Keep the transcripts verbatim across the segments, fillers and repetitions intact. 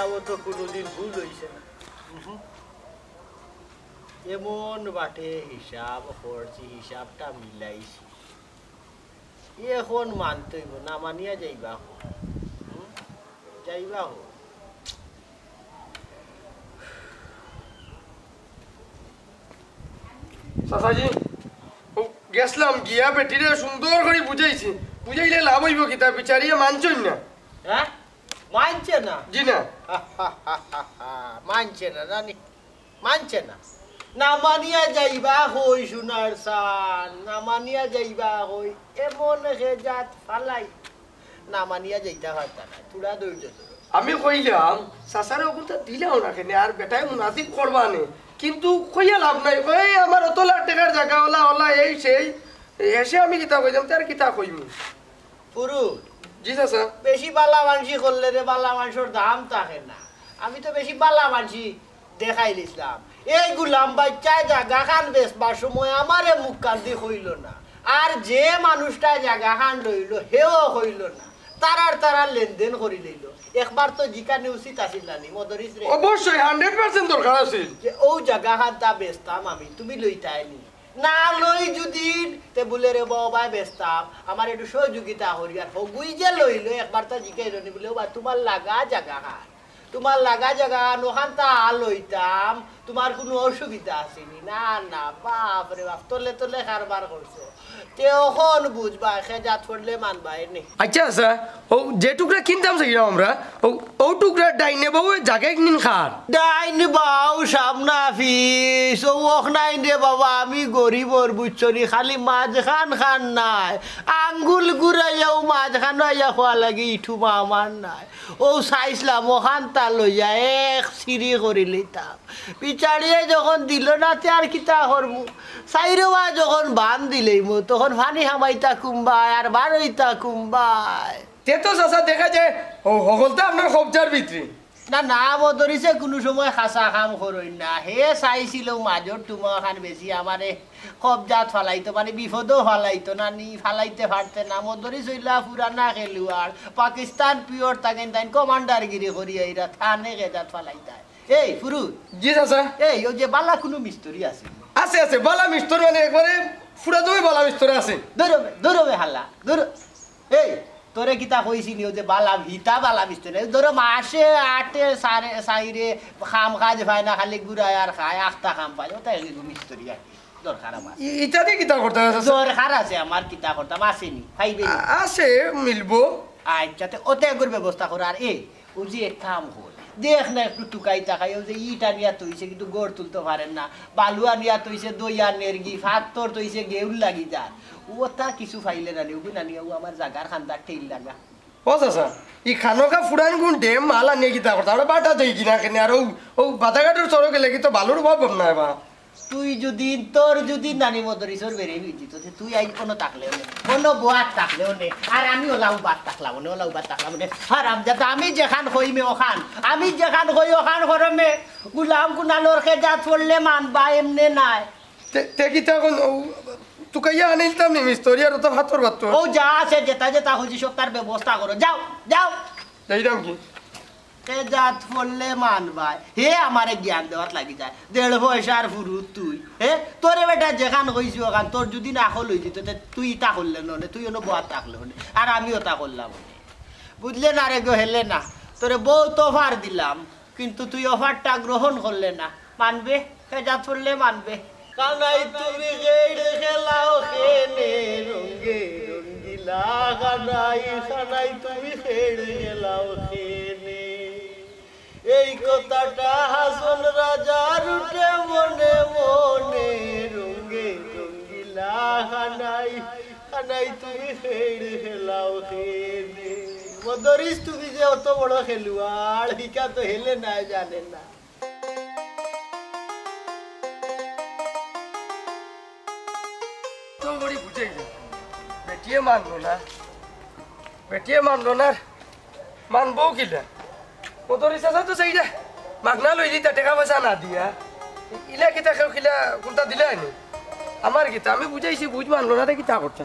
আমার তো কোনোদিন ভুল হইছে না। উহু। এমন বাটে হিসাব করছি, হিসাবটা মিলাইছি। এখন মানতে হইব, না মানিয়া যাইবা কই? হুম? যাইবা কই? চাচাজি, ও গেছলাম গিয়া বেটিরে সুন্দর করি বুঝাইছি। বুঝাইলে লাভ হইব কিতা? বিচারিয়ে মানছইন না। হ্যাঁ? মানছে না? জি না। মানছে না, জানি। মানছে না। না মানিয়া যাইবা কই, সোনার চান, না মানিয়া যাইবা কই। এমন খেজাত ফালাই, না মানিয়া যাইতা পারতা না। থুড়া ধৈর্য ধরো। আমি কইলাম, চাচারে অগুনতা দিলাও না কেনে, আর বেটায় মুনাসিব করবা নে। কিন্তু কইয়া লাভ নাই, কই আমার অত লাখ টেকার জাগা, ওলা, ওলা, এই সেই। এসে আমি কিতা কইলাম, তার কিতা কইমু? ফুরুত, জি চাচা। বেশি বালা মানসি করলে রে, বালা মানসর দাম থাকে না। আমি তো বেশি বালা মানসি দেখাইলিছলাম। এই গুলাম বাইচ্চায় জাগা খান বেচবার সময় আমারে মুখ কান্দি কইল না। আর যে মানুষটা জাগা খান লইল, হেও কইল না। তারার তারার লেনদেন করি লইল। একবার তো জিকানি উচিত আছিল না নি, মদরিস রে? অবশ্যই, হান্ড্রেড পার্সেন্ট দরকার আছিল। যে ও জাগা খান তা বেচতাম আমি, তুমি লইতায় নি? না লই যুদি, তে বুলে, "রে বাবা, বেচতাম, আমার একটু সহযোগিতা করি।" আর হগুই যে লইল, একবার তা জিকাইল নি, বুলে, "ও বা, তোমার লাগা জাগা খান, তোমার লাগা জাগা খান, ওখান তা লইতাম, তোমার কোনো অসুবিধা আছে নি?" না, না, বাপ রে বাপ, তলে তলে কারবার করছো। তে অখন বুঝবা, খেজাত পড়লে মানবায় নি। আচ্ছা, আচ্ছা, ও যে টুকরা কিনতাম চাইলাম আমরা, ও, ও টুকরা ডাইনে বাউ জাগা একদিন খার। ডাইন বাউ সামনা ফিস, ও অখ নাই রে বাবা, আমি গরিবর বুঝছো নি, খালি মাঝখান খান নাই, আঙ্গুল ঘুরাইয়াও মাঝখান আইয়া খোয়া লাগি, ইঠু মা আমার নাই। ও চাইছলাম, ওখান তা লইয়া এক সিঁড়ি করি লইতাম। বিচারিয়ে যখন দিল না, তে আর কিতা করমু? চাইরোয়া যখন বান দিলেইমু, তখন পানি হামাইতা কুম্বায় আর বারইতা কুম্বায়। তে তো চাচা দেখা যায়, ও, হকলতা আপনার কবজার ভিতরে। না, না, মদরিসে কোনো সময় খাসা কাম করইন না। হে চাইছিল মাজর টুমা খান বেশি আমারে কবজাত ফালাইতো, মানে বিপদও ফালাইতো না নি, ফালাইতে পারতে না। মদরিস হইলা পুরানা খেলুয়াড়, পাকিস্তান পিওর থাকেন, তাইন কমান্ডারগিরি করি আইরা, থানে খেজাত ফালাইতায়। এই, ফুরুত। জি, চাচা। এই, ওই যে বালা কুনু মিস্ত্রি আছে? আছে, আছে। বালা মিস্ত্রি মানে একবারে ফুরা জমি বালা মিস্ত্রি আছে। ধরো বে, ধরো বে হালা, ধরো। এই, তোরে কিতা কইছি নি, ওই যে বালা, হিতা বালা মিস্ত্রি? এই ধরো মাসে আটে সারে, সাইরে কাম কাজ পায় না, খালি ঘুরায় আর খায়, আখতা কাম পায়, ওটা এগু মিস্ত্রি আর কি। দরকার আমার। ই-, ইটা দি কিতা করতা, চাচা? দরকার আছে আমার, কিতা করতাম, আছে নি, পাইবে নি? আ-, আছে, মিলবো। আচ্ছা, তে ওতে এগুর ব্যবস্থা কর। আর এই, ও যে এক কাম কর, দেখ না একটু টুকাই টাকাই, ও যে ইট আনিয়া তৈছে, কিন্তু গড় তুলতে পারেন না, বালু আনিয়া তৈছে, দইয়া নেরগি, ফাত্তর তৈছে, গেউল লাগি যার। ও তা কিছু পাইলে না নি, ওগু না নিয়া, ও আমার জাগার খান্দার ঠেইল লাগা। ও চাচা, ই খানোকা ফুরান গুন ডেম মাল আনিয়া কিতা করতা? আমরা বাটা দেই কিনা কেনে? আর ও, ও বাদাঘাটর চরো গেলে কি তো বালুর অভাব নাই বা? তুই যদি, তোর যদি নানি মদরিসর বেড়ে বিজি, তো তুই আইন কোনো থাকলেও নে, কোনো বোয়াত থাকলেও নে, আর আমি ওলা উবাত থাকলাম নে, ওলা উবাত থাকলাম নে। হারামজাদা, আমি যেখান কইমে ওখান, আমি যেখান কই ওখান করমে। গুলাম কুনালর খেজাত পড়লে মানবা, এমনে নাই। তে, তে কিতা এখন, ও, তুকাইয়া আনিলতাম নি মিস্ত্রি, আর অত ফাত্তর ফাত্তর। ও যা আছে, যেটা যেটা কইছি সব তার ব্যবস্থা করো। যাও, যাও। যাইতাম কি? খেজাত পড়লে মানবায়। হে আমারে জ্ঞান দেওয়াত লাগি যায়। দেড় পয়সার ফুরুত তুই। হে? তোরে বেটা যেখান কইছি ওখান, তোর যদি না হল হই দিত, তে তুই ইতা করলে ননে, তুই অনো বওয়াত থাকলে অনে। আর আমিও তা করলাম অনে। বুঝলে না রে গো, হেলে না। তোরে বউত অফার দিলাম, কিন্তু তুই অফারটা গ্রহণ করলে না। মানবে? খেজাত পড়লে মানবে। কানাই তুমি খেড় খেলাও খেনে রঙ্গে রঙ্গিলা, কানাই, কানাই তুমি খেড় খেলাও খেনে। এই কথাটা হাসন রাজার উঠে মনে মনে, রঙ্গে রঙ্গিলা, কানাই, কানাই তুমি খেড় খেলাও খেনে। মদরিস, তুমি যে অত বড় খেলুয়াড়, হিকা তো হেলে নাই জানে না। তো বড়ি বুঝাইলে, বেটিয়ে মানলো না, বেটিয়ে মানলো না, মানবো কিলা? মদরিস চাচা তো সেইটা মাগনা লই দিতা, টেকা পয়সা না দিয়া। ইলা কিতা কেউ কিলা কুন্তা দিলা নি? আমার কিতা, আমি বুঝাইছি, বুঝ মানলো না, তে কিতা করতা?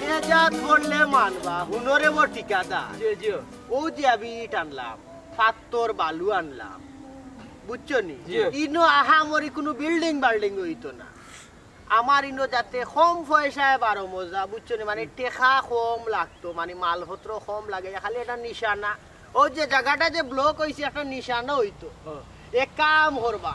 এ ইয়াত পড়লে মানবা, হুনরে বো ঠিকাদার। জি, জি। ও যে আমি ইট আনলাম, পাত্থর বালু আনলাম, বুঝছো নি? জি। ইনো আহামরি কুনু বিল্ডিং বাল্ডিং অইতো না। আমার ইনো যাতে কম পয়সায় বারো মজা, বুঝছো নি? মানে টেকা কম লাগতো, মানে মালপত্র কম লাগে, খালি একটা নিশানা। ও যে জাগাটা যে ব্লক অইছে, একটা নিশানা অইতো। ও। এক কাম করবা,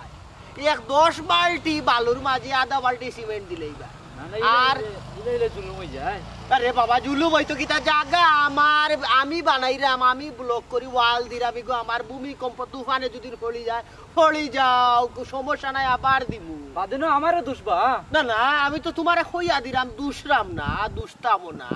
এক দশ বালতি বালুর মাঝে আধা বালতি সিমেন্ট দিলাইবা। না, না, ইলে, আর ইলে, ইলে, ইলে জুলুম অই যায়। আরে বাবা, জুলুম অইতো কিতা? জাগা আমার, আমি বানাইরাম, আমি ব্লক করি, ওয়াল দিরাম, ইগু আমার ভূমিকম্প তুফানে যদি পড়ি যায়, পড়ি যাও, কো সমস্যা নাই, আবার দিমু। বাদে না আমারে দুষবা? না, না, আমি তো তুমারে কইয়া দিরাম, দুষরাম না, দুষতামও না।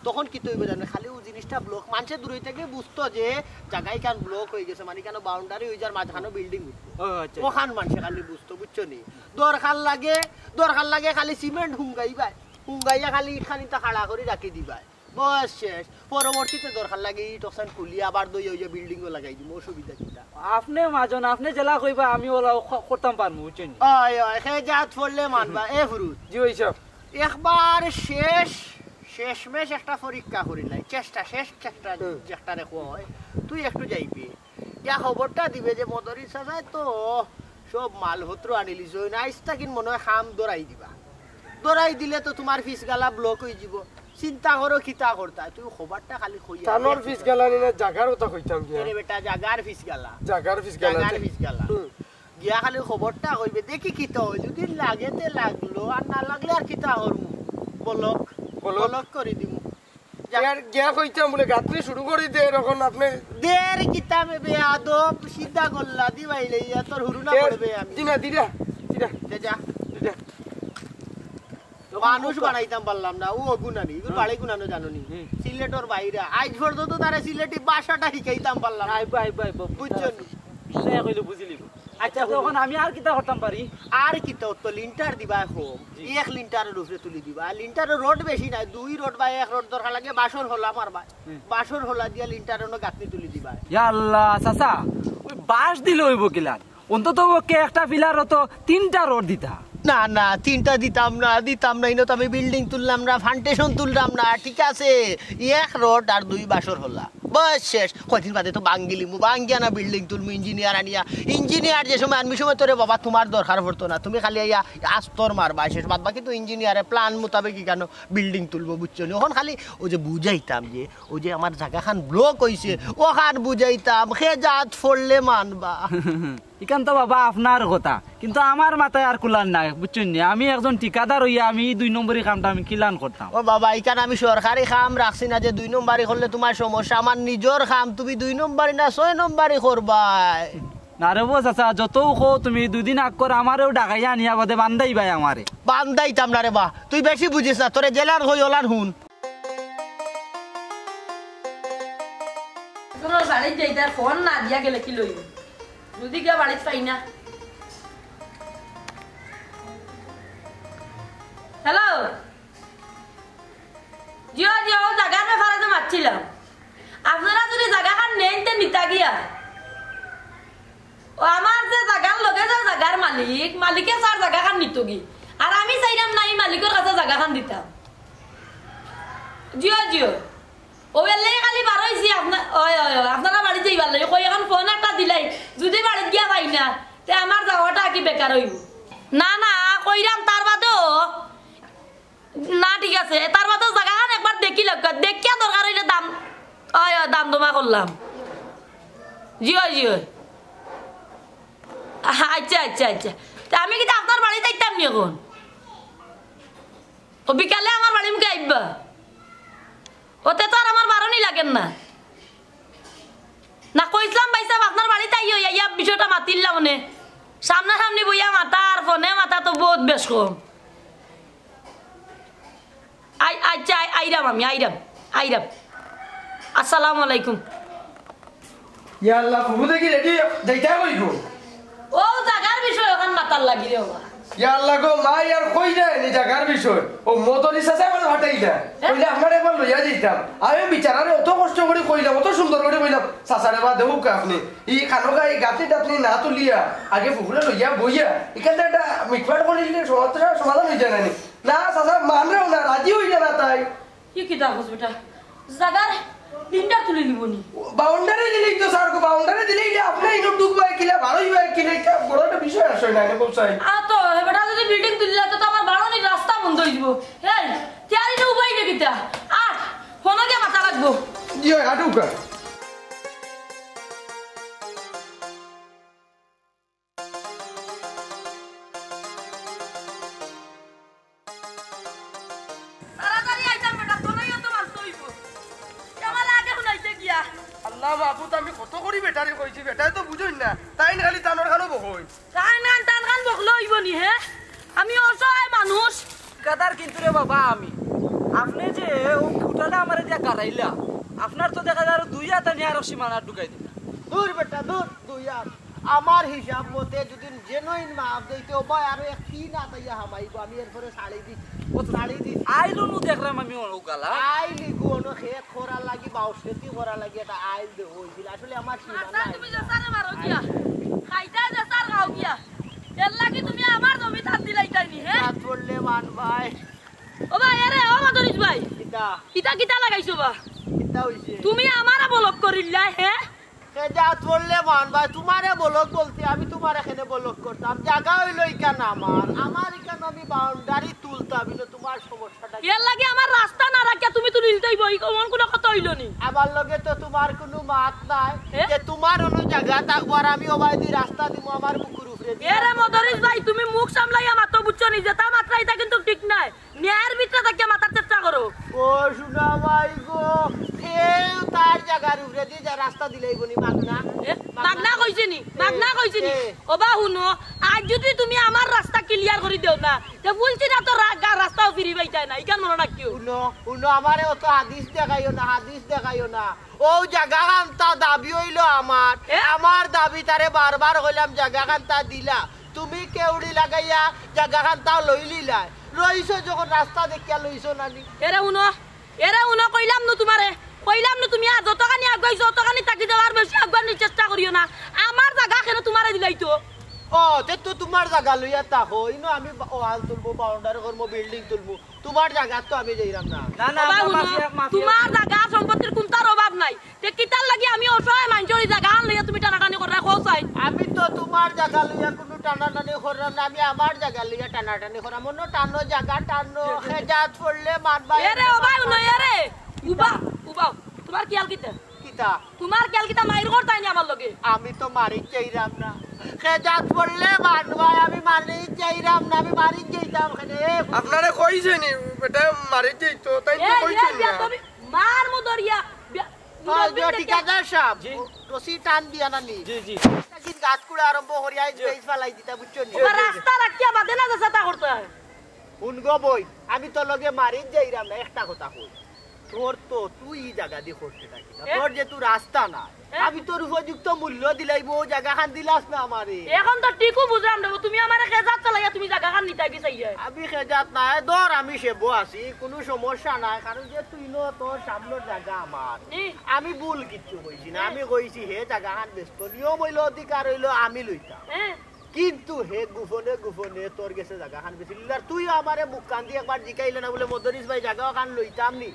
তখন কিতা অইবো জানো? খালি ও জিনিসটা ব্লক, মানষে দূরই থাকি বুঝতো যে জাগা ইখান ব্লক অই গেছে, মানে ইখানো বাউন্ডারি অই যার মাঝখানো বিল্ডিং উঠবো। ও, আচ্ছা। ওখান মানষে খালি বুঝতো, বুঝছো নি? দরকার লাগে, দরকার লাগে খালি সিমেন্ট হুঙ্গাইবায়, হুঙ্গাইয়া খালি ইটখানিতা খাড়া করি রাখি দিবায়। বস শেষ। পরবর্তীতে দরকার লাগে ইট অকসান খুলি আবার দই অইয়া বিল্ডিংও লাগাই দিমু, অসুবিধা কিতা? আপনে মাজন, আপনে যেলা কইবা আমি ওলা ক-, করতাম পারমু, বুঝছইন নি? অয়, অয়, হে জাত পড়লে মানবা। এ ফুরুত। জি, অয় সাব। একবার শেষ, শেষমেশ একটা পরীক্ষা করিলাই, চেষ্টা, শেষ চেষ্টা, হুম। চেষ্টা রেখো অয়। তুই একটু যাইবি, গিয়া খবরটা দিবে যে মদরিছ চাচায় তো সব মালপত্র আনিলিছইন, আইজ থাকি মনে অয় কাম ধরাই দিবা। ধরাই দিলে তো তুমার ফিসগালা ব্লক অইযিবো। চিন্তা করো কিতা করতায়, তুমি খবরটা খালি কইয়া তানর দিও। ফিসগালা নি না, জাগার কথা কইতাম গিয়া। আরে বেটা, জাগার ফিসগালা। জাগার ফিসগালা। জাগার ফিসগালা। হুম। গিয়া খালি খবরটা কইবে, দেখি কিতা অয়। যদি লাগে তে লাগলো, আর না লাগলে আর কিতা করমু? ব্লক। ব্লক। ব্লক করি দিমু। যা। ইয়ার গিয়া কইতাম বুলে গাঁথনি শুরু করি দে, এখন আপনে দের কিতা মে বেয়াদব, সিধা গল্লা দি বাইলে ইয়া তোর হুরু না দের পড়বে আমি। দিনা, দিনা, দিনা। দে যা। দিনা। মানুষ বানাইতাম পারলাম না, ও অগুনানি, ইগুর হুম। বাড়ি গুনানো জানো নি? হুম। সিলেটর বাইরে। আইজ পর্যন্ত তারে সিলেটি ভাষাটা শিখাইতাম পারলাম না। আইবো, আইবো, আইবো। বুঝছো নি? সে কইলে বুঝি লিবো। আচ্ছা, তখন আমি আর কিতা করতাম পারি? আর কিতা, অত লিন্টার দিবা এখন। জি। এক লিন্টারর উপরে তুলি দিবা। আর লিন্টারর রড বেশি নাই, দুই রড বা এক রড দরকার লাগে, বাঁশর হলা মারবা। হুম। বাঁশর হলা দিয়া লিন্টারর অনো গাঁথনি তুলি দিবা। ইয়া আল্লাহ, চাচা, ওই বাঁশ দিলে অইবো কিলান? অন্তত পক্ষে একটা পিলার অত তিনটা রড দিতা। না, না, তিনটা দিতাম না, দিতাম না। ইনো তো আমি বিল্ডিং তুললাম না, ফাউন্ডেশন তুললাম না, ঠিক আছে? এক রড আর দুই বাঁশর হলা। বস শেষ। কয়দিন বাদে তো ভাঙ্গিলিমু, ভাঙ্গিয়া না বিল্ডিং তুলমু, ইঞ্জিনিয়ার আনিয়া। ইঞ্জিনিয়ার যে সময় আনমু, সময় তোরে বাবা তুমার দরকার পড়তো না, তুমি খালি আইয়া আস্তর মারবা শেষ। বাদ বাকি তো ইঞ্জিনিয়ারে প্ল্যান মোতাবেক ইখানো বিল্ডিং তুলবো, বুঝছো নি? অখন খালি ওই যে বুঝাইতাম যে ওই যে আমার জাগাখান ব্লক অইছে, অখান বুঝাইতাম, হে জাত পড়লে মানবা। ইখান তো বাবা আপনার কথা, কিন্তু আমার মাথায় আর কুলার নাই, বুঝছইন নি? আমি একজন ঠিকাদার অইয়া আমি ই দুই নম্বরি কামটা আমি কিলান করতাম? ও বাবা, ইখান আমি সরকারি কাম রাখছি না যে দুই নম্বরি করলে তুমার সমস্যা, আমার নিজর কাম, তুমি দুই নম্বরি না ছয় নম্বরি করবায়। না রে বো চাচা, যতউ কও তুমি, দুইদিন আগকর আমারেউ ডাকাইয়া আনিয়া বাদে বান্দাইবায় আমারে। বান্দাইতাম না রে বা, তুই বেশি বুঝিস না, তোরে যেলান কই অলান হুন। তোর বাড়িত যাইতাম, ফোন না দিয়া গেলে কিলা অইবো? যদি গিয়া বাড়িত পাই না। হ্যালো? জিও, জিও, ও জাগার ব্যাপারে তো মাতছিলাম। আপনারা যদি জাগাখান নেইন, তে নিতা গিয়া। ও আমার যে জাগার লগে যে জাগার মালিক, মালিকে তার জাগাখান নিতোগি। আর আমি চাইরাম না ই মালিকর কাছে জাগাখান দিতাম। জিও, জিও। ও এর লাগি খালি বার অইছি আপনা-, ওই, ওই, ওই, আপনারা বাড়িত যাইবার লাগি। কই অখন ফোন একটা দিলাই, যদি বাড়িত গিয়া পাই না, তে আমার যাওয়াটা কি বেকার অইবো? না, না, কইরাম তার বাদেও। না, ঠিক আছে, তার বাদেও জাগাখান একবার দেখি লাগবে, দেখিয়া দরকার অইলে দাম, ওই, ওই, দাম দমা করলাম। জি, ওই, জি, ওই। আচ্ছা, আচ্ছা, আচ্ছা। তে আমি কিতা আপনার বাড়িত আইতাম নি অখন? ও বিকালে আমার বাড়ি মুখে আইবা। ওতে তো আর আমার বারনি লাগের না। না কইছলাম ভাইসাব, আপনার বাড়িত আইও, আইয়া বিষয়টা মাতিলাম অনে। সামনাসামনি বইয়া মাতা আর ফোনে মাতা তো বউত বেশ কম। আই-, আচ্ছা, আই-, আইরাম আমি, আইরাম, আইরাম। আসসালামু আলাইকুম। ইয়া আল্লাহ, ফুফু দেখি রেডি যাইতা কইবো। ও জাগার বিষয় অখান মাতার লাগি রে বাবা। ইয়া আল্লাহ গো, মা ইয়ার কই যায় নি জাগার বিষয়। ও মদরি চাচা আমারে ফাটাইলা। হ্যাঁ? কইলে আমারে একবার লইয়া যাইতাম। আমি বিচারারে অত কষ্ট করি কইলাম, অত সুন্দর করি কইলাম। চাচারে বা দেউক্কা আপনে। ই খানোকা ই গাঁথনি টাতনি না তুলিয়া, আগে ফুফুরে লইয়া বইয়া, ইখান থাকি একটা মিটমাট করিলে সমস্যা সমাধান অই যায় না নি? না, চাচা মানরেও না, রাজি অইলে না তাই। কি কিতা কস বেটা? জাগার লিন্টার তুলি নিব নি? বাউন্ডারি দিলেই তো স্যার গো, বাউন্ডারি দিলেই যে আপনি ইনো ঢুকবায় কিলা, বারইবায় কিলা, এটা বড় একটা বিষয় আসে না, এরকম চাই। আ তো, হে বেটা যদি বিল্ডিং তুলিলা তো, তো আমার বারনির রাস্তা বন্ধ অই যিব। এই, তে আর ইনো উপায় নি কিতা? আর, ফোনো গিয়া মাতা লাগবো। জি, আটুকা। তাড়াতাড়ি আইতাম বেটা, তোরাইও তো মারতে অইব। কেমন লাগে হুনাইতে গিয়া? আল্লাহ মাবুদ, আমি কত করি বেটারে কইছি, বেটায় তো বুঝইন না। তাইন খালি তানর খানো বকইন। তান গান, তান গান বকলে অইব নি, হে? আমি অসহায় মানুষ। গাদার কিন্তু রে বাবা আমি। আপনে যে অউ খুটাটা আমারে দিয়া গাড়াইলা, আপনার তো দেখা যায় আরো দুই আত আনি আরো সীমানা ঢুকাই দিলা। দূর বেটা, দূর, দুই আত। আমার হিসাব মতে যদি জেনুইন মাপ দেইতে অবায় আরো এক তিন আত আইয়া হামাইব, আমি এরপরে ছাড়ি দিছি। ও ছাড়ি দিছি। আইলো নু দেখলাম আমি অউ গালা। আইলি গু অনো খেত করার লাগি, বাউশ খেতি করার লাগি এটা আইল দে অইছিল। আসলে আমার সীমানা আচ্ছা, তুমি আইল। যে সারে মারো গিয়া, খাইতা যে সার খাও গিয়া। এর লাগি তুমি আমার জমিত আত দিলাইতায় নি, হে? রাত পড়লে মান ভাই। ও ভাই, এরে, ও মাদরিস ভাই। কিতা? কিতা, কিতা লাগাইছো বা? কিতা অইছে? তুমি আমারে বলক করিলায়, হে? খেজাত পড়লে মান ভাই, তুমারে বলক বলতে, আমি তুমারে কেনে বলক করতাম? জাগা অইলো ইখান আমার, আমার ইখান আমি বাউন্ডারি তুলতাম, ইনো তুমার সমস্যাটা কি? এর লাগি আমার রাস্তা না রাখিয়া তুমি তুলি নিতায় অইব, ই অমন কুনু কথা অইলো নি? আমার লগে তো তুমার কুনু মাত নাই, এ? যে তুমার অনো জাগা থাকবো আর আমি অবায়দি রাস্তা দিমু আমার বুকুর উপরে দিয়া। এরে মদরিস ভাই, তুমি মুখ সামলাইয়া মাতো, বুঝছো নি? যেতা মাতরায় ইতা কিন্তু ঠিক নায়। ন্যায়ের ভিতরে থাকিয়া মাতার চেষ্টা করো। ও সোনা ভাই গো, কেউ তার জাগার উপরেদি যা রাস্তা দিলাইব নি মাগনা? এ, মাগনা কইছি নি? মাগনা কইছি নি? এ। ওবা হুনো, আইজ যদি তুমি আমার রাস্তা ক্লিয়ার করি দেও না, তে বুলছি না তো রা-, গা-, রাস্তাও ফিরি পাইতায় না, ইখান মনো রাখিও। হুনো, হুনো, আমারে অত হাদিস দেখাইও না, হাদিস দেখাইও না। অউ জাগাখানতা দাবি অইলো আমার, এ? আমার দাবি তারে বারবার কইলাম জাগাখানতা দিলা, তুমি কেউড়ি লাগাইয়া জাগাখানতা লইলিলায়। লইছো যখন রাস্তা দেখিয়া লইছো না নি? এরে হুনো, এরে হুনো, কইলাম নু তুমারে, কইলাম নু তুমি আর যতখানি আগুয়াইছো, অতখানি থাকি দেও, আর বেশি আগুয়ানির চেষ্টা করিও না। আমার জাগা কেনে তুমারে দিলাইতো? ও, তে তো তুমার জাগা লইয়া থাকো, ইনো আমি বা-, ওয়াল তুলমু, বাউন্ডারি করমু, বিল্ডিং তুলমু, তুমার জাগাত তো আমি যাইরাম না। না, না, ওবা আমরা হুনো, মাফিয়া, মাফিয়া। তুমার জাগা সম্পত্তির কুনটার অভাব নাই। তে কিতার লাগি আমি অসহায় মানষর ই জাগাখান লইয়া তুমি টানাটানি কররায়, কও চাই? আমি তো তুমার জাগা লইয়া কুনু টানাটানি কররাম না, আমি আমার জাগা লইয়া টানাটানি কররাম। অনো টানো জাগা টানো, খেজাত পড়লে মান ভাই। এরে, ওবা হুনো, এরে। উবাও, উবাও। তুমার খিয়াল কিতা? কিতা? তুমার খিয়াল কিতা মাইর করতায় নি আমার লগে? আমি তো মারিত যাইরাম না। খেজাত পড়লে মান ভাই, আমি মারিত যাইরাম না, আমি মারিত যাইতাম কেনে? আপনারে কইছে নি, বেটা মারিত যাইতো, তাইন তো এ, কইছইন এ, না। তুমি মার মু ধরিয়া, বিয়া-, হ্যাঁ, মুরব্বি যে দেখে ঠিকাদার সাব, জি। রশি টান দিয়া না নি? জি, জি। একটা দিন গাছ কুড়া আরম্ভ করি, আইজ জি। বেইজ ফালাই দিতা, বুঝছো নি? জি, ওবা জি, জি। রাস্তা রাখিয়া বাদে না যাসা তা করতে হয়। হুন গো বইন, আমি তোর লগে মারিত যাইরাম না, একটা কথা কই। তোর তো, তুই ই জাগাদি করতে থাকি না। এ? তোর যেহেতু রাস্তা নাই, এ? আমি তোর উপযুক্ত মূল্য দিলাইমু, অউ জাগাখান দিলাস না আমারে। এখন তো ঠিকউ বুঝলাম রে, তুমি আমারে খেজাত চালাইয়া তুমি জাগাখান নিতায় গি চাইরায়। আমি খেজাত নায়, ধর আমি সেবো আছি, কুনু সমস্যা নাই, কারণ যে তুই লো তোর সামনর জাগা আমার। জি। আমি ভুল কিচ্ছু কইছি না, হ্যাঁ। আমি কইছি হে জাগাখান বেচতো, নিয়ম অইলো অধিকার অইলো আমি লইতাম। হ্যাঁ। কিন্তু হে গোপনে গোপনে তোর গেছে জাগাখান বেচিলিল, আর তুইও আমারে মুখখান দি একবার জিকাইলে না বুলে, "মদরিছ ভাই, জাগা অখান লইতাম নি?"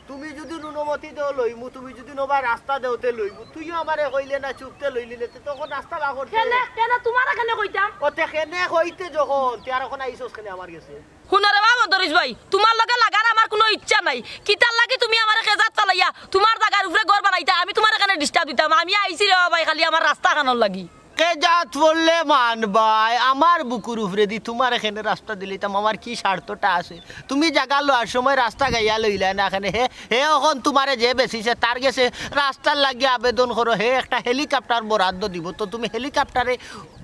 তুমি যুদি অনুমতি দেও লইমু, তুমি যুদি নবায় রাস্তা দেও তে লইমু, তুইও আমারে কইলে না, চুপতে লইলিলে, তে তখন রাস্তা বার করতে কেনে, কেনে তুমারে কেনে কইতাম? ও তে কেনে কইতে যখন, তে আর অখন আইছস কেনে আমার গেছে? হুনো রে বা মদরিছ ভাই, তুমার লগে লাগার আমার কুনু ইচ্ছা নাই। কিতার লাগি তুমি আমারে খেজাত ফালাইয়া তুমার জাগার উপরে ঘর বানাইতায়, আমি তুমারে কেনে disturb দিতাম? আমি আইছি রে বা ভাই খালি আমার রাস্তাখানর লাগি। খেজাত পড়লে মান ভাই, আমার বুকুর উপরেদি তুমারে কেনে রাস্তা দিলিতাম, আমার কি স্বার্থটা আছে? তুমি জাগা লওয়ার সময় রাস্তা গাইয়া লইলায় না কেনে? হে, হে অখন তুমারে যে বেচিছে, তার গেছে রাস্তার লাগি আবেদন করো, হে একটা helicopter বরাদ্দ দিবো, তো তুমি helicopter-এ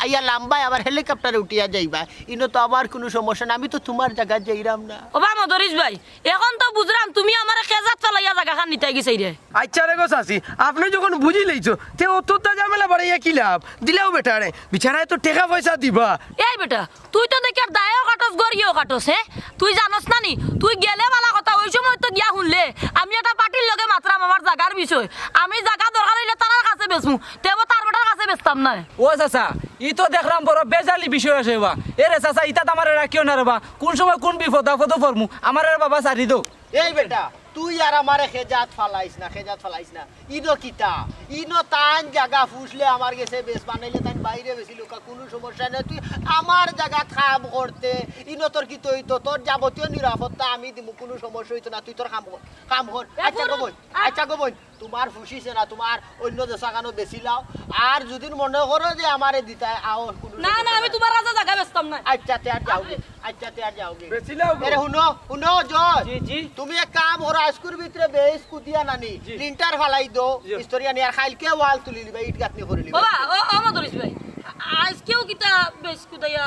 আইয়া লামবায়, আবার helicopter-এ উঠিয়া যাইবায়, ইনো তো আমার কুনু সমস্যা না, আমি তো তুমার জাগাত যাইরাম না। ওবা মদরিছ ভাই, অখন তো বুঝরাম তুমি আমারে খেজাত ফালাইয়া জাগাখান নিতায় গি চাইরায়। আইচ্ছা রে গো চাচি, আপনে যখন বুঝিলাইছো, তে অততা ঝামেলা বাড়াইয়া কি লাভ? দিলাও বেটারে, বিচারায় তো টেকা পয়সা দিবা। এই বেটা, তুই তো দেখিয়ার দায়ও কাটস, গড়িও কাটস, হে? তুই জানস না নি? তুই গেলে ভালা কথা, অউ সময় তো গিয়া হুনলে, আমি একটা পার্টির লগে মাতরাম আমার জাগার বিষয়। আমি জাগা দরকার অইলে তারার কাছে বেচমু, তেবো তার বেটার কাছে বেচতাম নায়। ও চাচা, ই তো দেখরাম বড় বেজালি বিষয় আছে বা। এ রে চাচা, ইতাত আমারে রাখিও না রে বা। কুন সময় কুন বিপদ আপদো পড়মু, আমারে রে বাবা ছাড়ি দেও। এই বেটা, তুই আর আমারে খেজাত ফালাইস না, খেজাত ফালাইস না। ইনো কিতা? ইনো তান জাগা ফুসলে আমার গেছে বেশ বানাইলে তান বাইরে বেশি লোকা, কুনু সমস্যা নাই। তুই আমার জাগাত কাম করতে, ইনো তোর কিতা অইতো? তোর যাবতীয় নিরাপত্তা আমি দিমু, কুনু সমস্যা অইতো না। তুই তোর কাম কর, কাম কর। এ আচ্ছা গো বইন, আচ্ছা গো বইন, তুমার ফুসিছে না, তুমার অইন্য দেশাখানো বেশি লাও। আর যদি মনে করো যে আমারে দিতায়, আও, কুনু না, না, আমি তুমার রাজা জাগা বেচতাম না। আচ্ছা, তে আর যাওগি, আচ্ছা, তে আর যাওগি। বেশি লাও গো। এরে হুনো, হুনো, জয়। জি, জি। তুমি এক কাম করো, আইজকুর ভিতরে বেশ কুদিয়া নানি, জি। লিন্টার ফালাই দেও, জি। ইস্তরি আনি আর কাইলকে ওয়াল তুলি লিবা, ইট গাঁথনি করি লিবা। বাবা, ও, ও মদরিস ভাই, আইজকেউ কিতা বেশ কুদাইয়া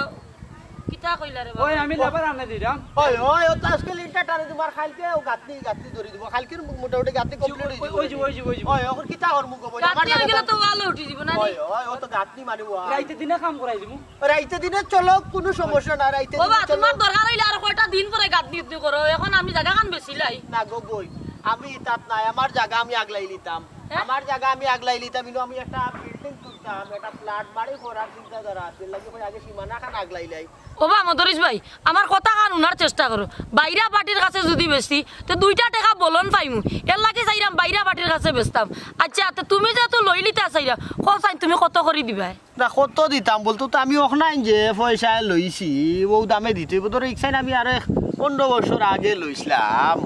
কিতা কইলা রে বাবা? ওই আমি লেবার আনে দিলাম। ওই, ওই, ও তো আজকে লিন্টার টানে দিমু, কাইলকে ও গাঁথনি, গাঁথনি ধরি দিমু। কাইলকের মোটামুটি গাঁথনি complete অই যাইবো। ওই যে, ওই যে, ওই যে। ওই, ওখানে কিতা করমু গো, বইন? গাঁথনি আমার জাগা অইগেলে তো ওয়াল উঠি যাইবো না নি? ওই, ওই, ও তো গাঁথনি মানে ওয়াল। রাইতে দিনে কাম করাই দিমু। রাইতে দিনে চলো, কুনু সমস্যা না, রাইতে বাবা, দিনে চলো। তুমার দরকার অইলে আর কয়টা দিন পরে গাঁথনি উঠনি করো, এখন আমি জাগাখান বেচিলাই। না গো বইন, আমি ইতাত নাই, আমার জাগা আমি আগলাই লিতাম। হ্যাঁ? আমার জাগা আমি আগলাই লিতাম, কিন্তু আমি একটা বিল্ডিং তুলতাম, একটা ফ্ল্যাট বাড়ি করার চিন্তাধারা আছে, এর লাগি কই আগে সীমানাখান আগলাই লাই। ওবা মদরিস ভাই, আমার কথাখান হুনার চেষ্টা করো। বাইরা পার্টির কাছে যুদি বেচি, তে দুইটা টেকা বলন পাইমু। এর লাগি চাইরাম বাইরা পার্টির কাছে বেচতাম। আচ্ছা, তে তুমি যেহেতু লই লিতা চাইরা, কও চাইন তুমি কত করি দিবায়? না, কত দিতাম বলতো তো আমি অখনাইন যে পয়সায় লইছি, অউ দামে দিতে অইবো। ধরো, ইকসাইন আমি আরো এক পনরো বছর আগে লইছলাম,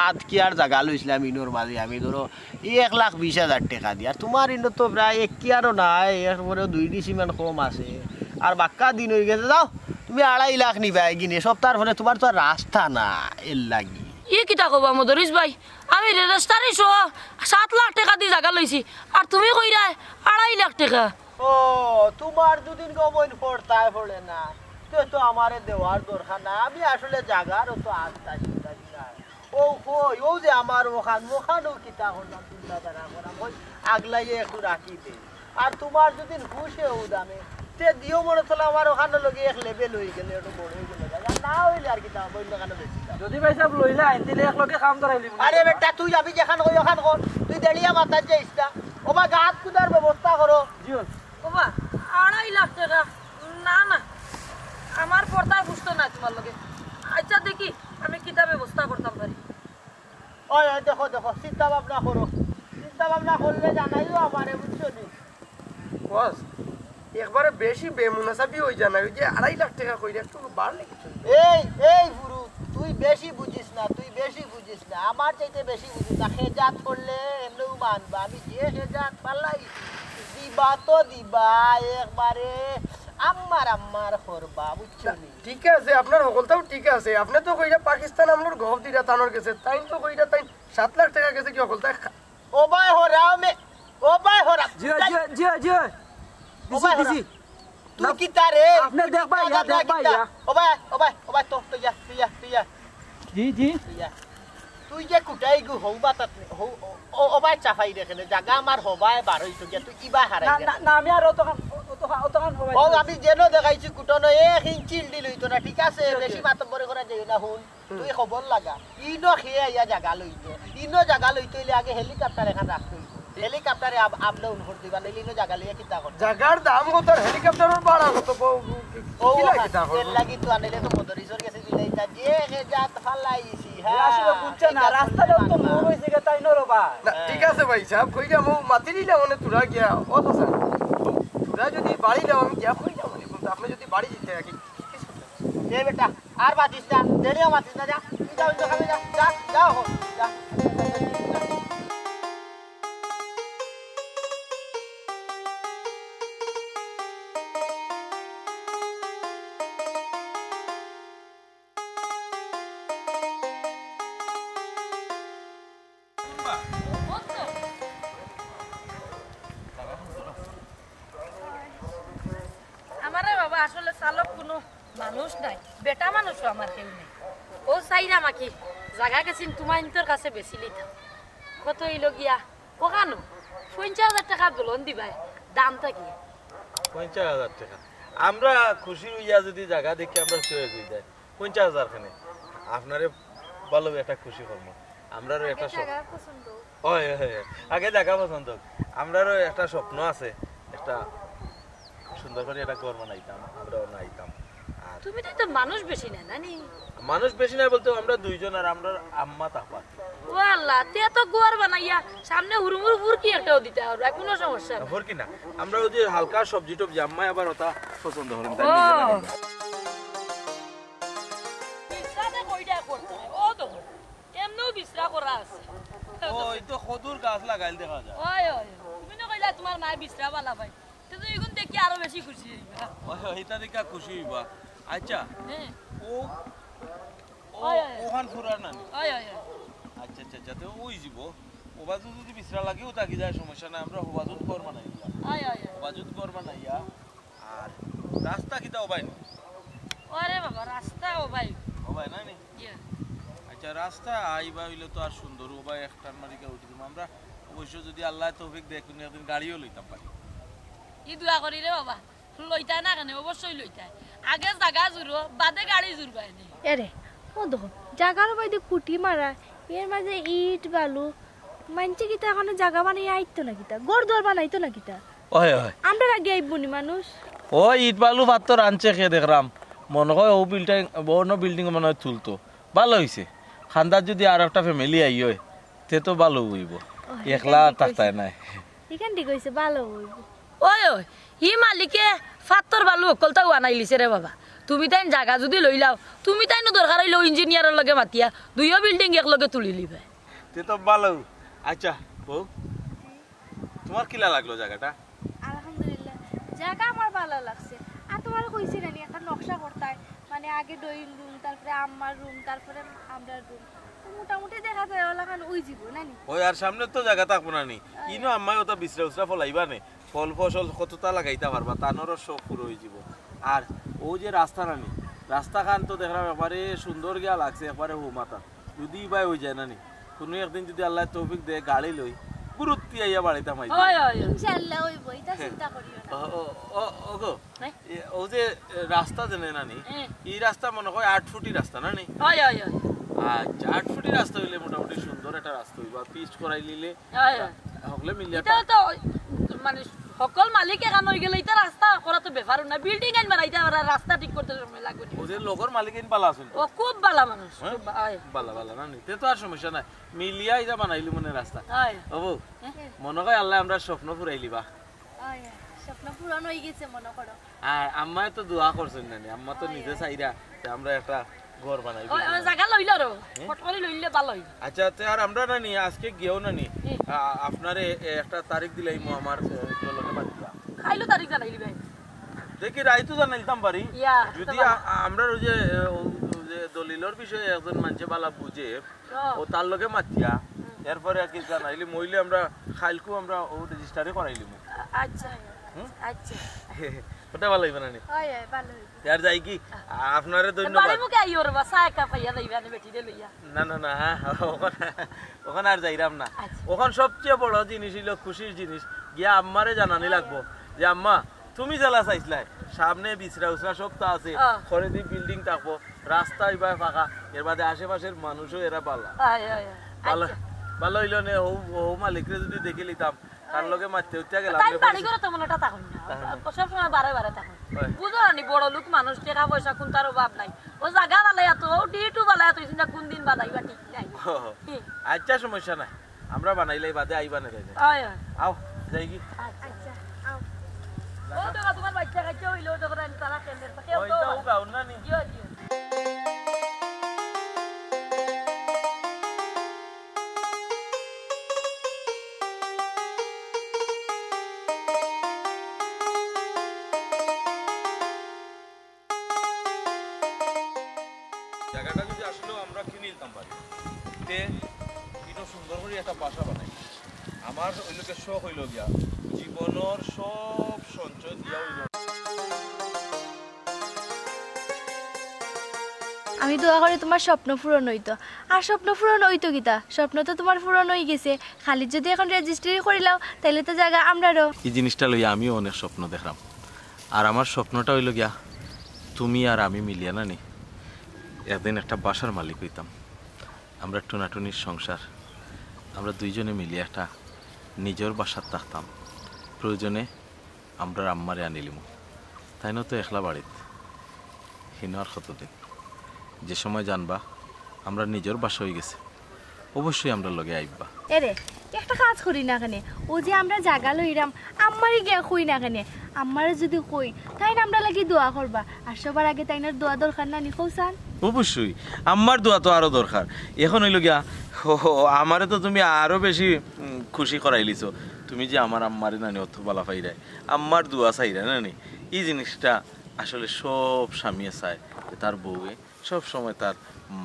আধ কিয়ার জাগা লইছলাম ইনোর মাঝে আমি, ধরো, ই এক লাখ বিশ হাজার টেকা দি। আর তুমার ইনো তো প্রায় এক কিয়ারও নাই, এরপরেও দুই ডিসিমান কম আছে। আর বাক্কা দিন অইগেছে, যাও, তুমি আড়াই লাখ নিবায় গিনে, সপ্তাহর পরে তুমার তো আর রাস্তা না, এর লাগি। ই কিতা কবা মদরিস ভাই, আমি রেজিস্টারি সহ সাত লাখ টেকা দি জাগা লইছি, আর তুমি কইরায় আড়াই লাখ টেকা। ও, তুমার দুদিন গো বইন পড়তায় পড়ে না, তে তো আমারে দেওয়ার দরকার না। আমি আসলে জাগার অত আস্তা চিন্তা নাই। ও কই, ও যে আমার অখান, অখানও কিতা করলাম, চিন্তাধারা করাম, ওই আগলাইয়া একটু রাখি দে। আর তুমার যদি ফুসে অউ দামে, তে দিও মনে থলে আমার অখানর লগে এক লেভেল অইগেলে, একটু বড় অইগেলে, আর না অইলে আর কিতা, অইন্য খানো বেশি দাম। যদি ভাই সাব লইলা আইন, তাইলে এক লগে কাম ধরাই লিমু। আরে বেটা, তুই আমি যেখান কই অখান কর, তুই দেড়িয়া মাতাত যাইস না। ওবা গাত কুদার ব্যবস্থা করো। জি। ওবা, আড়াই লাখ টেকা? না, না, আমার পড়তায় পুষতো না তুমার লগে। আচ্ছা, দেখি আমি কিতা ব্যবস্থা করতাম পারি। ওই, ওই, দেখো, দেখো, চিন্তা ভাবনা করো। চিন্তা ভাবনা করলে জানাইও আমারে, বুঝছো নি? বস, একবারে বেশি বেমুনাসাবি অই যায় না, ওই যে আড়াই লাখ টেকা কইরা একটু বাড়লে কিছু। এই, এই বুরু, তুই বেশি বুঝিস না, তুই বেশি বুঝিস না, আমার চাইতে বেশি বুঝিস না। খেজাত করলে এমনেউ মানবা, আমি যে খেজাত পাল্লাই দিবা তো দিবা, একবারে আম্মার আম্মার করবা, বুঝছো নি? ঠিক আছে, আপনার হকলতাও ঠিক আছে। আপনে তো কইরা পাকিস্তান আমলর গফ দিরা তানর গেছে, তাইন তো কইরা তাইন সাত লাখ টেকা গেছে কি হকলতায় খা- ও ভাই হরামে, ও ভাই হরাম। জি, জি, জি, জি। ও দিছি, ভাই হরাম। দিছি। তুই না, কিতা রে? আপনে তুই দেখবা কিতা ইয়া, জাগা দেখবা কিতা? ইয়া। ও ভাই, ও ভাই, ও ভাই, তো, তো ইয়া, তুই ইয়া, তুই ইয়া। জি, জি। তুই ইয়া। তুই যে কুটাই গু হউ বাতাত নে, হউ, ও, ও, ও ভাই চাফাই রেখে নে, জাগা আমার হবায় বার হইতো গিয়া, তুই কিবা হারাই না, গেলি। না, না, আমি আর অতখান, অত, অত, অতখান হবাই ও, না। আমি যেন দেখাইছি কুটনো, এক ইঞ্চি ডিল হইতো না, ঠিক আছে? জি, জি। বেশি মাতব্বরি করা যাইও না, হুন। হুম। তুই খবর লাগা। ইনো খেয়ে আইয়া জাগা লইতো। ইনো জাগা লইতো অইলে আগে হেলিকপ্টার এখান রাখতো অইতো। হেলিকপ্টারে আপ, আপ ডাউন করে দিবা, নাইলে ইনো জাগা লইয়া কিতা করতো? জাগার দাম কত আর হেলিকপ্টারের ভাড়া কত? ব-, ব-, ও, কিলা কিতা করবো? এর লাগি তো আনাইলে তো মদরিসর গেছে দিলাইতা। যে হে জাত ফালাইছি, হ্যাঁ। আসলে বুঝছে না, রাস্তাটা তো মোর হইছে গিয়া, তাই না রে বা? না, হ্যাঁ। ঠিক আছে ভাই সাহেব, কই যাবো? মাতি নিলে মানে তোরা গিয়া, ও তো স্যার, তোরা যদি বাড়ি যাও, আমি গিয়া কই যাবো? কিন্তু আপনি যদি বাড়ি যেতে থাকি, এ বেটা, আর মাতিস না, দেরিও মাতিস না, যা। তুই যা, অন্য কামে যা, যা, যা, হো, যা। আমারে বাবা আসলে চালক কুনু মানুষ নাই, বেটা মানুষও আমার কেউ নাই। ও চাইরাম আকি, জাগা গেছিন তুমাইন্তর কাছে বেচিলিতাম। কত অইলো গিয়া? অখানো পঞ্চাশ হাজার টেকা দোলন দিবায়, দাম থাকি। পঞ্চাশ হাজার টেকা? আমরা খুশি অইয়া যদি জাগা দেখি আমরা চয়েস অই যায়। পঞ্চাশ হাজার খানে আপনারে ভালো একটা খুশি করমু। আমরারও একটা আগে স্বপ-, জাগা পছন্দ। অয়, অয়, অয়। আগে জাগা পছন্দ হোক। আমরারও একটা স্বপ্ন আছে, একটা সুন্দর করি একটা ঘর বানাইতাম, আমরাও নাইতাম। আর তুমি তো, তো মানুষ বেশি না, নানি? মানুষ বেশি নাই বলতে আমরা দুইজন আর আমরার আম্মা তাপার। ও আল্লাহ, তে তো ঘর বানাইয়া সামনে হুরুমুর ফুরকি একটাও দিতা পারবা, কুনু সমস্যা নাই। ফুরকি না, আমরা ওই যে হালকা সবজি টবজি, আম্মায় আবার ওটা পছন্দ করেন, তাই ও। নিজে বানাই। বিছরা কয়টা করতে হয়? ও তো, এমনেও বিছরা করা আছে। ওই তো কদুর গাছ লাগাইল দেখা যায়। ওই, ওই, তুমি না কইলা তোমার মায় বিছরা বালা পায়। তে তো ইগুন দেখি আরো বেশি খুশি অইবা। ওই, ওই, ইটা দেখি খুশি অইবা। আচ্ছা, হ্যাঁ। ও, ও, ওই, ওই। ওখান ফুরার না নি? ওই, ওই, ওই। আচ্ছা, আচ্ছা, আচ্ছা, তে ওই যিবো। ও বাজু যদি বিছরা লাগেও থাকি যায়, সমস্যা নাই, আমরা ও বাজুত ঘর বানাই দিলাম। ওই, ওই, ওই। ও বাজুত ঘর বানাইয়া, আর রাস্তা কিতা ও বাই নি? ওরে বাবা, রাস্তা ও বাই। ও বাই না নি? ইয়া। আচ্ছা, রাস্তা আইবা অইলে তো আর সুন্দর, ও বাই এক টান মারিকা উঠি দিমু। আমরা অবশ্য যদি আল্লায় তৌফিক দেয়, কুনু একদিন গাড়িও লইতাম পারি। ই দোয়া করি রে বাবা, লইতায় না কেনে? অবশ্যই লইতায়। আগে জাগা জুড়ো, বাদে গাড়ি জুড়বায় নে। এরে, ও দেখো, জাগার বাইদে কুটি মারা, এর মাঝে ইট বালু, মানষে কিতা এখনো জাগা বানাইয়া আইতো না কিতা? ঘর দুয়ার বানাইতো না কিতা? ওই, ওই। আমরার আগে আইবো নি মানুষ? ওই ইট বালু পাত্থর আনছে কে দেখরাম, মনো কয় ও বিল্ডিং, অন্য বিল্ডিং মনো কয় তুলতো। ভালা অইছে, খান্দাত যদি আর একটা ফ্যামিলি আই অয়, তে তো ভালা অইবো। ওই, একলা ইখান ঠিক থাকতায় কইছে। নায়। ইখান ঠিক কইছে, ভালা অইবো। ওই, ওই, ই মালিকে পাত্থর বালু হক্কলতা আনাইলিছে রে বাবা। তুমি তাইন জাগা যদি লইলাও, তুমি তাইনও দরকার অইলে ইঞ্জিনিয়ারর লগে মাতিয়া দুইও বিল্ডিং একলগে তুলিলিবায়। তে তো ভালা। আচ্ছা, বউ, তোমার কিলা লাগলো জাগাটা? আলহামদুলিল্লাহ, জাগা আমার ভালা লাগছে। আর তোমারে কইছি না নি, একটা নকশা করতায়, মানে আগে ড্রয়িং রুম, তারপরে আম্মার রুম, তারপরে আমরার রুম। তো মোটামুটি দেখা যায় ওলাখান ওই যিবো, না নি? ওই আর সামনে তো জাগা থাকবো না নি। ওই। ইনো আম্মায় ওটা বিছরা উছরা ফলাইবা নে, ফল ফসল কতটা লাগাইতা পারবা, তানরও শখ পুরো অই যিবো। আর ও যে রাস্তা না নি, রাস্তাখান তো দেখলাম একবারে সুন্দর গিয়া লাগছে, একবারে হৌমাতা। যদি ইবায় অই যায় না নি, কুনু একদিন যদি আল্লায় তৌফিক দেয়, গাড়ি লই, গুরুত্তি আইয়া বাড়িত হামাই দিমু। ওই, ওই, ওই। ইনশাআল্লাহ অইবো, ইতা চিন্তা করিও না। ও, ও, ও, ও গো, হ্যাঁ? এ, ও যে, এ, রাস্তা যেনে না নি, হ্যাঁ। ই রাস্তা মনো কয় আট ফুটি রাস্তা না নি? ওই, ওই, ওই। আচ্ছা, আট ফুটি রাস্তা অইলে মোটামুটি সুন্দর একটা রাস্তা অইবো, পিচ করাই নিলে ওই, ওই। হকলে মিলিয়া ইটা তো, মানে, হকল মালিক এখান অই গেলে ইতা রাস্তা করা তো ব্যাপার না, বিল্ডিং আইন বানাইতে আবার রাস্তা ঠিক করতে সময় লাগবো নি। ও যে লগর মালিক ইন ভালা আছইন তো? ও খুব ভালা মানুষ, হ্যাঁ? খুব ভা-, ওই। ভালা, ভালা না নি? তে তো আর সমস্যা নাই। মিলিয়া ইটা বানাইলি মনে রাস্তা। ওই। বাবু, হ্যাঁ? মনো কয় আল্লায় আমরার স্বপ্ন ফুরাইলিবা। ওই, স্বপ্ন পূরণ অই গেছে মনো করো। আর আম্মায় তো দোয়া করছইন না নি? আম্মা তো ওই, নিজে ওই। চাইরা যে আমরা একটা ঘর বানাই ওই, ওই, জাগা লইল রো। হ্যাঁ? ফট করি লইলে ভালা অইল। আচ্ছা, তে আর আমরা না নি, আজকে গিয়াও না নি। হ্যাঁ। আ-, আপনারে এ, একটা তারিখ দিলাইমু আমার, এ, লগে মাতিয়া। কাইলো তারিখ জানাইলিবায়। দেখি, রাইতো জানাইতাম পারি। ইয়া, যদি তো ভালা। আ-, আ-, আমরার ওই যে, এ, ও, ও যে দলিলর বিষয়ে একজন মানষে ভালা বুঝে, ও। ও তার লগে মাতিয়া, হুম। এরপরে আর কি জানাইলিমু, অইলে আমরা কাইলকু আমরা ও রেজিস্টারি করাইলিমু। আ-, আচ্ছা। হুম? আচ্ছা। ওটা ভালা অইবো না নি? হয়, হয়, ভালা অইবো। তে আর যাই কি? আপনারে ধন্যবাদ। বাড়ি মুখে আইও রে বা, চা এক কাপ খাইয়া যাইবা নে বেটিরে লইয়া। না, না, না, হ্যাঁ, ওখানে, ওখানে আর যাইরাম না। আচ্ছা। ওখান সবচেয়ে বড় জিনিস অইলো খুশির জিনিস, গিয়া আম্মারে জানানি লাগবো যে, "আম্মা, তুমি যেলা চাইছলায়, সামনে বিছরা উছরা সব তো আছে, হ্যাঁ। খরেদি বিল্ডিং থাকবো, রাস্তা ইবায় ফাঁকা, এর বাদে আশেপাশের মানুষও এরা ভালা।" হয়, হয়, হয়। ভালা, আচ্ছা। ভালা অইলো নে, হউ, হউ মালিকরে যদি দেখিলিতাম, তার লগে মাততে উঠতে গেলাম। তাই বাড়ি ঘরে তেমন একটা থাকইন না। থাকইন না। সব সময় বারে বারে থাকইন। হয়। বুঝো না নি, বড় লোক মানুষ, টেকা পয়সা কুনটার অভাব নাই। ও জাগা বালাইয়া তো, ও ডিটু বালাইয়া তো, ইসিনা কোন দিন বাদাইবা ঠিক নাই। ও, হুম। আচ্ছা, সমস্যা নাই। আমরা বানাইলাই বাদে আইবা না তাইলে। হয়, হয়। আও, যাই কি? আচ্ছা, আও। ও তো তোমার বাচ্চা কাচ্চা অইলো, ও তো তারা কেন্দ্রের পাখি, ও ওই তো তো ও গাউন না নি? জিও, জিও। জাগাটা যদি আসলে আমরা কিনিলতাম পারি, তে ইনো সুন্দর করি একটা বাসা বানাই। আমার অইলো গিয়া শখ অইলো গিয়া জীবনর সব সঞ্চয় দিয়া অইলো। আমি দোয়া করি তোমার স্বপ্ন পূরণ অইতো। আর স্বপ্ন পূরণ অইতো কিতা? স্বপ্ন তো তোমার পূরণ অই গেছে। খালি যদি এখন রেজিস্ট্রি করিলাও, তাইলে তো জাগা আমরারও। ই জিনিসটা লইয়া আমিও অনেক স্বপ্ন দেখরাম। আর আমার স্বপ্নটা অইলো গিয়া, তুমি আর আমি মিলিয়া না নি, একদিন একটা বাসার মালিক অইতাম। আমরা টুনাটুনির সংসার, আমরা দুইজনে মিলিয়া একটা নিজর বাসাত থাকতাম। প্রয়োজনে আমরার আম্মারে আনিলিমু। তাইনও তো একলা বাড়িত। হিনো আর কতদিন? যে সময় জানবা আমরা নিজর বাসা অইগেছে, অবশ্যই আমরার লগে আইবা। এরে, একটা কাজ করি না কেনে? অউ যে আমরা জাগা লইরাম, আম্মারে গিয়া কই না কেনে? আম্মারে যুদি কই, তাইন আমরার লাগি দোয়া করবা। আর সবার আগে তাইনর দোয়া দরকার না নি, কও চান? অবশ্যই, আম্মার দোয়া তো আরো দরকার। এখন অইলো গিয়া, হো, হো, আমারে তো তুমি আরো বেশি উম, খুশি করাইলিছো। তুমি যে আমার আম্মারে নানি অত বালা পাইরায়, আম্মার দোয়া চাইরায় নানি, ই জিনিসটা আসলে সব স্বামীয়ে চায় যে তার বউয়ে সব সময় তার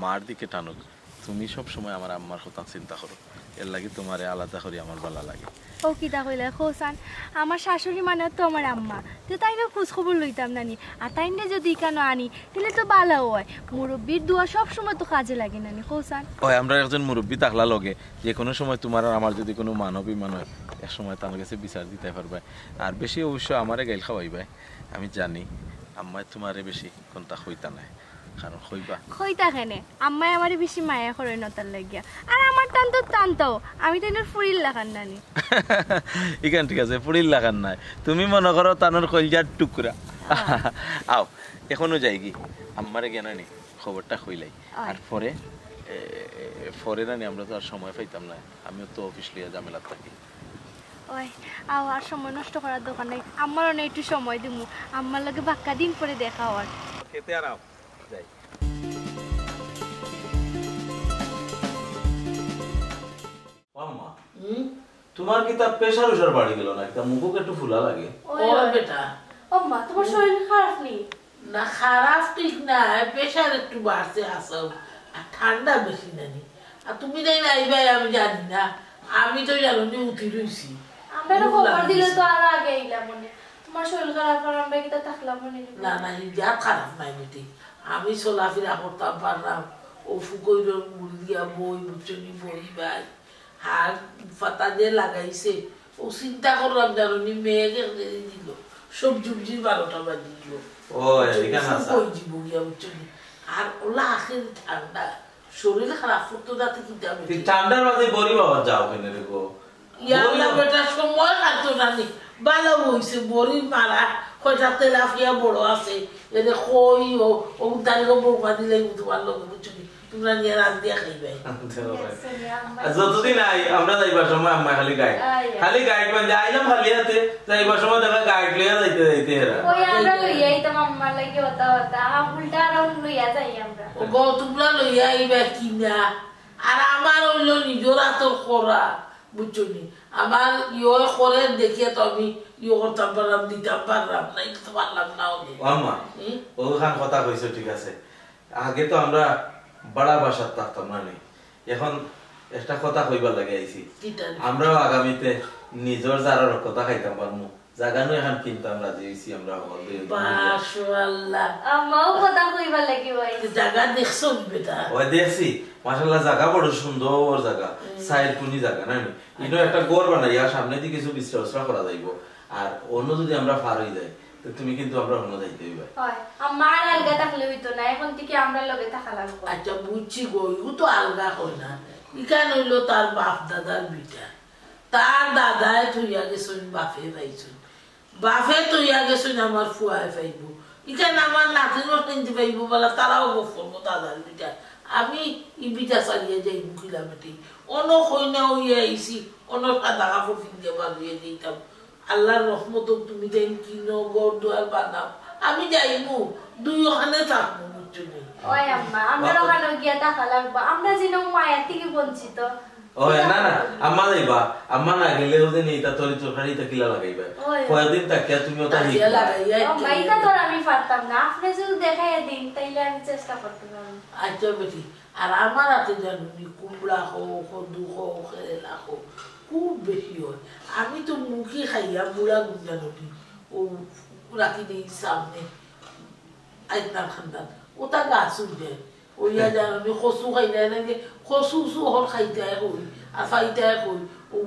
মার দিকে টানুক। তুমি সব সময় আমার আম্মার কথা চিন্তা করো, এরলাগি তুমারে আলাদা করি আমার বালা লাগে। ও কিতা কইলা, কও চান? আমার শাশুড়ি মানে তো আমার আম্মা, তে তাইনর খোঁজ খবর লইতাম না নি? আর তাইনরে যুদি ইকানো আনি, তাইলে তো বালাউ অয়। মুরব্বির দোয়া সব সময় তো কাজে লাগে না নি, কও চান? অয়, আমরার একজন মুরব্বি থাকলা লগে, যে কোনো সময় তুমার আর আমার যুদি কোনো মান অভিমান অয়, এক সময় তান গেছে বিচার দিতায় পারবায়। আর বেশি অবশ্য আমারে গাইল খাওয়াইবায়, আমি জানি আম্মায় তুমারে বেশি কুন্তা কইতা নায়, কারণ কইবা। কইতা কেনে? আম্মায় আমারে বেশি মায়া করইন অতার লাগিয়া। আর আমার টান তো টানতাও, আমি তাইনর ফুড়ির লাখান নানি। ইখান ঠিক আছে, ফুড়ির লাখান নায়, তুমি মনো করো তানর কইলজার টুকরা। আও, এখনো যাইগি, আম্মারে গিয়া নানি খবরটা কইলাই। আর পরে, এ, এ, পরে নানি আমরা তো আর সময় পাইতাম না, আমিও তো অফিস লইয়া ঝামেলাত থাকি। ওই, আও, আর সময় নষ্ট করার দরকার নাই, আম্মারে অনে একটু সময় দিমু, আম্মার লগে বাক্কা দিন পরে দেখা অর। খেতে আর আও, যাই। ও আম্মা, তুমার কিতা প্রেশার উশার বাড়ি গেল না? কিতা মুখ একটু ফুলা লাগে? ও বেটা। ও মা, তুমার শরীর খারাপ নি? না, খারাপ ঠিক না, প্রেশার একটু বাড়ছে হাছাউ। আর ঠান্ডা বেশি নানি। আর তুমি তাই নাই ভাই, আমি জানি না। আমি তো জানো নি উঠি রইছি। আমরা তো খবর দিলে তো আরো আগে আইলাম মনে। তুমার শরীর খারাপ আর আমরা কিতা থাকলাম মনে নি? না, না, এই জাত খারাপ নাই বেটি। আমি চলাফেরা করতাম পারলাম। ও ফুকইরর মুড়ি দিয়া বই, বুঝছো নি, বই ভাই। আর ফাতা যে লাগাইছে, ও চিন্তা করলাম জানো নি, মেঘ এক দেরি দিল, সবজি উবজির বারোটা বাজি দিল। ও, এখানে আছে। কই দিব গিয়া, বুঝছো নি? আর ওলা আখের ঠান্ডা, শরীর খারাপ করতো যাতে কিতা তুই বেটি। ঠান্ডার মাঝে বড়ি বাবা যাও কেনে রে গো? ইয়াল্লা বড়ি বাবা। বেটা, সময় কাটতো না নি, বালা হইছে, বড়ি মারা, কয়টা তেলাপিয়া বড় আছে, এরে কই ও, ও তারিখ বৌমা দিলে তোমার লগে, বুঝছো নি? তুমরা নিয়া রান্দিয়া খাইবায়। আর যতদিন আই, আমরা যাইবার সময় আম্মা খালি গাইড। আয়, আয়। খালি গাইড মানে আইলাম খালি হাতে, যাইবার সময় দেখা গাইড লইয়া যাইতে যাইতে হেরা। ওই আমরা লইয়া আইতাম আম্মার লাগি অতা অতা, আম উল্টা আরো লইয়া যাই আমরা। ও গো, তুমরা লইয়া আইবা কি না? আর আমার অইলো নিজর আতর করা, বুঝছো নি? আমার ইয়ে করে দেখিয়া তো আমি ইয়ে করতাম পারলাম, দিতাম পারলাম না, এটা তো পারলাম না অনে। ও আম্মা, হুম? ওখান কথা কইছো ঠিক আছে, আগে তো আমরা ভাড়া বাসাত থাকতাম না নি, এখন একটা কথা কইবার লাগি আইছি। কিতা? আমরাও আগামীতে নিজর জাগার কথা খাইতাম পারমু। জাগা নু এখন কিনতাম রাজি হইছি আমরা হকল দুইজন মিলিয়া। মাশাআল্লাহ। আম্মাও কথা কইবার লাগি আইছি। জাগা দেখছো নি বেটা? ওই দেখছি, মাশাআল্লাহ, জাগা বড় সুন্দর জাগা, হুম। সাইড কুনি জাগা না নি? ইনো একটা ঘর বানাইয়া সামনেদি কিছু বিছরা উছরা করা যাইব। আর অন্য যদি আমরা পার হই যাই, তো তুমি কিন্তু আমরা অন্য যাইতে হইবা। হয়, আম্মা আর আলগা থাকলে হইতো না, এখন থেকে আমরা লগে থাকা লাগবো। আচ্ছা, বুঝছি গো, ইগু তো আলগা কই না। ইখান হইলো তার বাপ দাদার ভিটা। তার দাদায় থইয়া গেছইন, বাপে পাইছইন। বাপে থইয়া গেছইন, আমার ফুয়ায় পাইব। ইখান আমার নাতিনও কিনতে পাইব, বলা তারাও গফ করবো দাদার ভিটা। আমি ই ভিটা ছাড়িয়া যাইব কিলামেটি। অনো কইনা হইয়া আইছি, অনো সাদা কাপড় পিন্দিয়া বারইয়া যাইতাম। আল্লাহর রহমত হোক, তুমি তাইন কিনো, ঘর দুয়ার বানাও। আমি যাইমু, দুই ওখানে থাকবো, বুঝছো নি? ওই আম্মা, আমরা ওখানে গিয়া থাকা লাগবো। আমরা যেন মায়া থেকে বঞ্চিত। ওই, না, না, আম্মা যাইবা। আম্মা না গেলে ওদের নেই, তা তরি তরকারি তা কিলা লাগাইবা? ওই। কয়দিন থাকিয়া তুমি ওটা তাকিয়া হিকবা। লাগাইয়া ও, আইতে ভাই, তা হবে। তোর আমি পারতাম না। আপনি যদি দেখাইয়া দিন, তাইলে আমি চেষ্টা করতে পারবো। আচ্ছা, বেটি, আর আমার হাতে জানো নি, কুমড়া হোক, কদু হোক, কেরেলা হোক, খুব বেশি হয়। আমি তো মুখে খাইয়া বুড়া গুঞ্জা নদী, ও রাখি নেই সামনে, আইতনার খান্দান, ওটা গাছ উঠে। ওইয়া জানো নি, কচু খাই না, এনে যে কচু উচু হল খাইতে হয় কই, আর খাইতে হয় কই, ও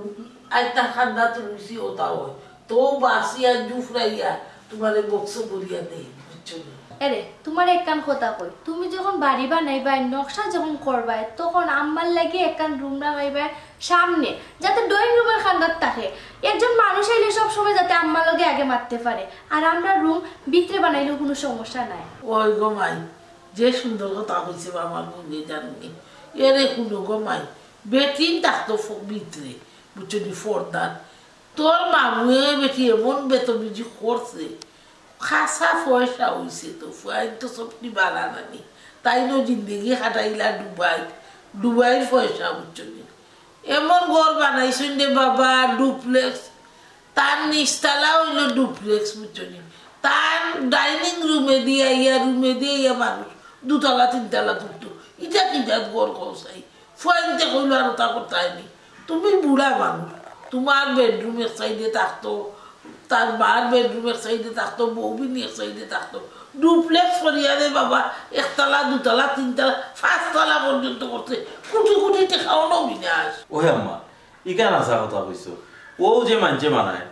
আইতনার খান্দা তুলছি ওটা হয়। তো বাসিয়া জুফরাইয়া তোমার বক্স ভরিয়া দেই, বুঝছো নি? এরে, তুমারে একখান কথা কই, তুমি যখন বাড়ি বানাইবায়, নকশা যখন করবায়, তখন আম্মার লাগি একখান রুম রাখাইবায় সামনে, যাতে ড্রয়িং রুমর কান্দাত থাকে। একজন মানুষ আইলে সব সময় যাতে আম্মার লগে আগে মাততে পারে। আর আমরার রুম ভিতরে বানাইলেও কুনু সমস্যা নাই। ওই গো মাই, যে সুন্দর কথা কইছে বা আমার বইনে জাননি। এরে হুনো গো মাই, বেটিন থাকতো ফ-, ভিতরে, বুঝছো নি, ফর্দার। তোর মামুয়ে বেটি এমন বেতমিজি করছে, খাসা পয়সা অইছে তো, ফুয়াইন তো সবটি বালা নানি। তাইন জিন্দেগি খাটাইলা দুবাই, দুবাইর পয়সা, বুঝছো নি? এমন ঘর বানাইছইন রে বাবা, ডুপ্লেক্স। তার নিচতলা অইলো ডুপ্লেক্স, বুঝছো নি? তার ডাইনিং রুমেদি আইয়া, রুমেদি আইয়া মানুষ দুতলা তিনতলা তুলতো। ইটা কি জাত ঘর কওছাই? ফুয়াইন্তে কইলো আর ওটা করতায় নি। তুমি বুড়া মানুষ, তুমার বেডরুম এক সাইডে থাকতো, তার মার বেডরুম এক সাইডে থাকতো, বউবিনি এক সাইডে থাকতো। ডুপ্লেক্স করিয়া রে বাবা, একতলা, দুতলা, তিনতলা, পাঁচতলা পর্যন্ত করছে। কুটি কুটি টেকা অনো বিনাশ। ওহে আম্মা, ইখান হাছা কথা কইছো। অউ যে মানষে বানায়,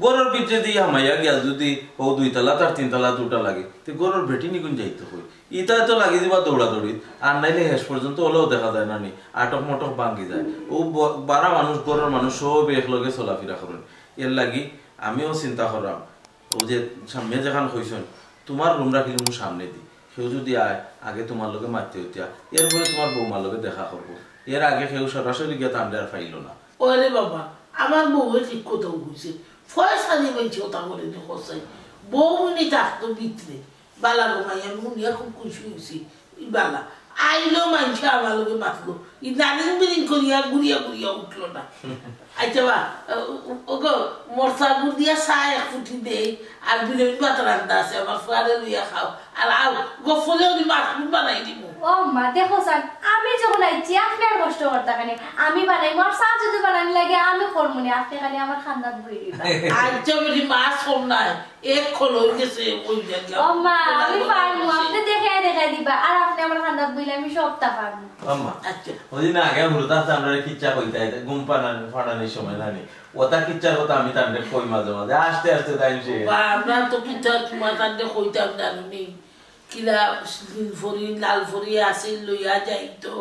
ঘরর ভিতরেদি হামাইয়া গিয়া যুদি অউ দুইতলা তার তিনতলা উঠা লাগে, তে ঘরর বেটিন ইগুন যাইতো কই? ইতায় তো লাগি দিবা দৌড়াদৌড়িত, আর নাইলে শেষ পর্যন্ত অলাও দেখা যায় না নি, আটক মটক ভাঙ্গি যায়। অউ ব-, বারা মানুষ, ঘরর মানুষ সবে একলগে চলাফিরা করইন। এরলাগি আমিও চিন্তা কররাম, অউ যে সামনে যেখান কইছইন, তুমার রুম রাখিলে মু সামনেদি, কেউ যুদি আয়, আগে তুমার লগে মাততে অইতা, এরপরে তুমার বউমার লগে দেখা করবো। এর আগে কেউ সরাসরি গিয়া তানরে আর পাইলো না। ওরে বাবা, আমার বউয়ে ঠিক কথাউ কইছে। পয়সা দিয়া মানষে কথা বলে নি কওছাই। বউবিনি থাকতো ভিতরে। বালা গো মাই, আমি হুনিয়া খুব খুশি অইছি। ই বালা। আইলো মানষে আমার লগে মাতলো। ই নানিং বিনিং করিয়া ঘুরিয়া ঘুরিয়া উঠলো না। আচ্ছা বা, ও, ও, ও গো, মরচা গুড় দিয়া চা এক ফুটি দেই, আর বিরিয়ানি ভাত রান্দা আছে, আমার ফুয়ারে লইয়া খাও। আর আও, গফুরে ওদি মাশরুম বানাই দিমু। ও মা, দেখো সান, আমি যখন আইছি, আপনে আর কষ্ট করতা কেনে? আমি বানাইমু, আর চা যুদি বানানি লাগে, আমি করমু নে, আপনে খালি আমার কান্দাত বই দিবা। আচ্ছা বেটি, মাছ কম নাই, এক খোল অই গেছে, ওই জায়গা। ও মা, আমি পারমু, আপনে দেখাই দেখাই দিবা, আর আপনে আমার কান্দাত বইলে আমি সবটা পারমু। আম্মা, আচ্ছা। ওই দিন আগে হুরুতা আছে, আমরা কিচ্ছা কইতাই, ঘুম পাড়ানি, পাড়ানির সময় নানি। ওটা কিচ্ছার কথা আমি তানরে কই মাঝে মাঝে, আস্তে আস্তে তাইন সে। বা, আমরা তো কিচ্ছা তুমার তানরে কইতাম জানো নি। কিলা নীল ফরি, লাল ফরি আছিল, লইয়া যাইতো,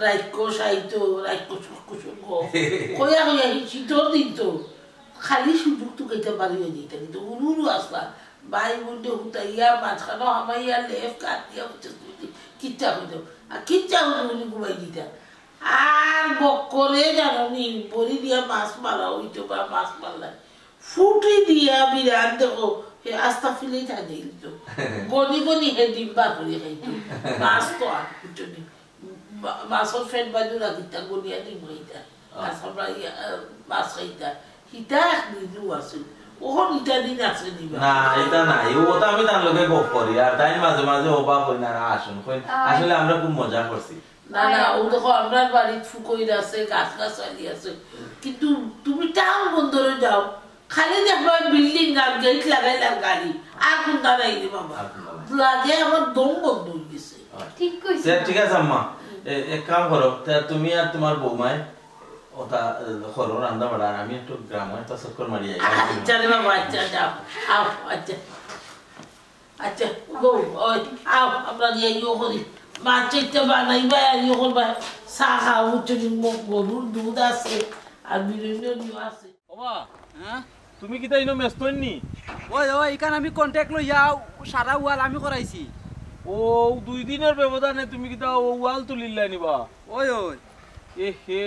রাইক্ষস আইতো, রাইক্ষস কুসুম গো। কইয়া কইয়া হি শীতর দিন তো, খালি সুযোগ তুকাইতা বাড়ি অই যাইতা, কিন্তু উরু উরু আসলা, ভাই বইনরে হুতাইয়া, মাঝখানো হামাইয়া, লেফ কাটিয়া, বুঝছস নি? কিচ্ছা কইতাম। আর কিচ্ছা উরু উরু ঘুমাই দিতা। আর বক্করে জানো নি, বড়ি দিয়া মাছ মারা অইতো বা মাছ মারলাই। ফুটি দিয়া বিরান দেখো, হে আস্তা ফিলেই থাকে কিন্তু। গনি গনি হে ডিম বার করি খাইতো। মাছ তো আর কিছু নেই। মা-, মাছর পেট বাজু রাখিতা, গনিয়া ডিম খাইতা। আর আমরা ইয়া, আহ, মাছ খাইতা। হিতা এক দিনও আছে। ওখন ইটা দিন আছে নি বা? না, ইটা নাই। ও তো আমি তার লগে গপ করি। আর তাই মাঝে মাঝে ও বা কই না, না, আসুন, কই, আয়। আসলে আমরা খুব মজা করছি। না, না, ও দেখো, আমরার বাড়িত ফুকইর আছে, গাছ গাছালি আছে, কিন্তু তুমি টাউন বন্দরে যাও, খালি দেখবা বিল্ডিং আর গেট লাগাইলার গাড়ি, আর কুনতা নাই রে বাবা। আর কুনতা নাই। লাগে আমার দম বন্ধ অই গেছে। ঠিক কইছে। আচ্ছা, ঠিক আছে আম্মা, এ-, এক কাম করো, তে তুমি আর তুমার বৌমায় ওটা, এ, করো রান্দা বাড়া, আর আমি একটু গ্রামো একটা চক্কর মারি আই। আচ্ছা রে বাবা, আচ্ছা, যাও, আও, আচ্ছা। আচ্ছা, গো, ওই, আও, আমরা গিয়া ইয়ো করি। মাছ চাইরটা বানাইবা আর ইয়ো করবা। চা খাও, বুঝছো নি, ম-, গরুর দুধ আছে, আর বিরিয়ানিও আছে। ওবা, হ্যাঁ? তুমি কিতা ইনো মেস্তইন নি? ওই, ওই, ইখান আমি কন্ট্রাক্ট লইয়া সারা ওয়াল আমি করাইছি। ও, দুই দিনর ব্যবধানে তুমি কিতা ও ওয়াল তুলিলাই নি বা? ওই, ওই। এ হে,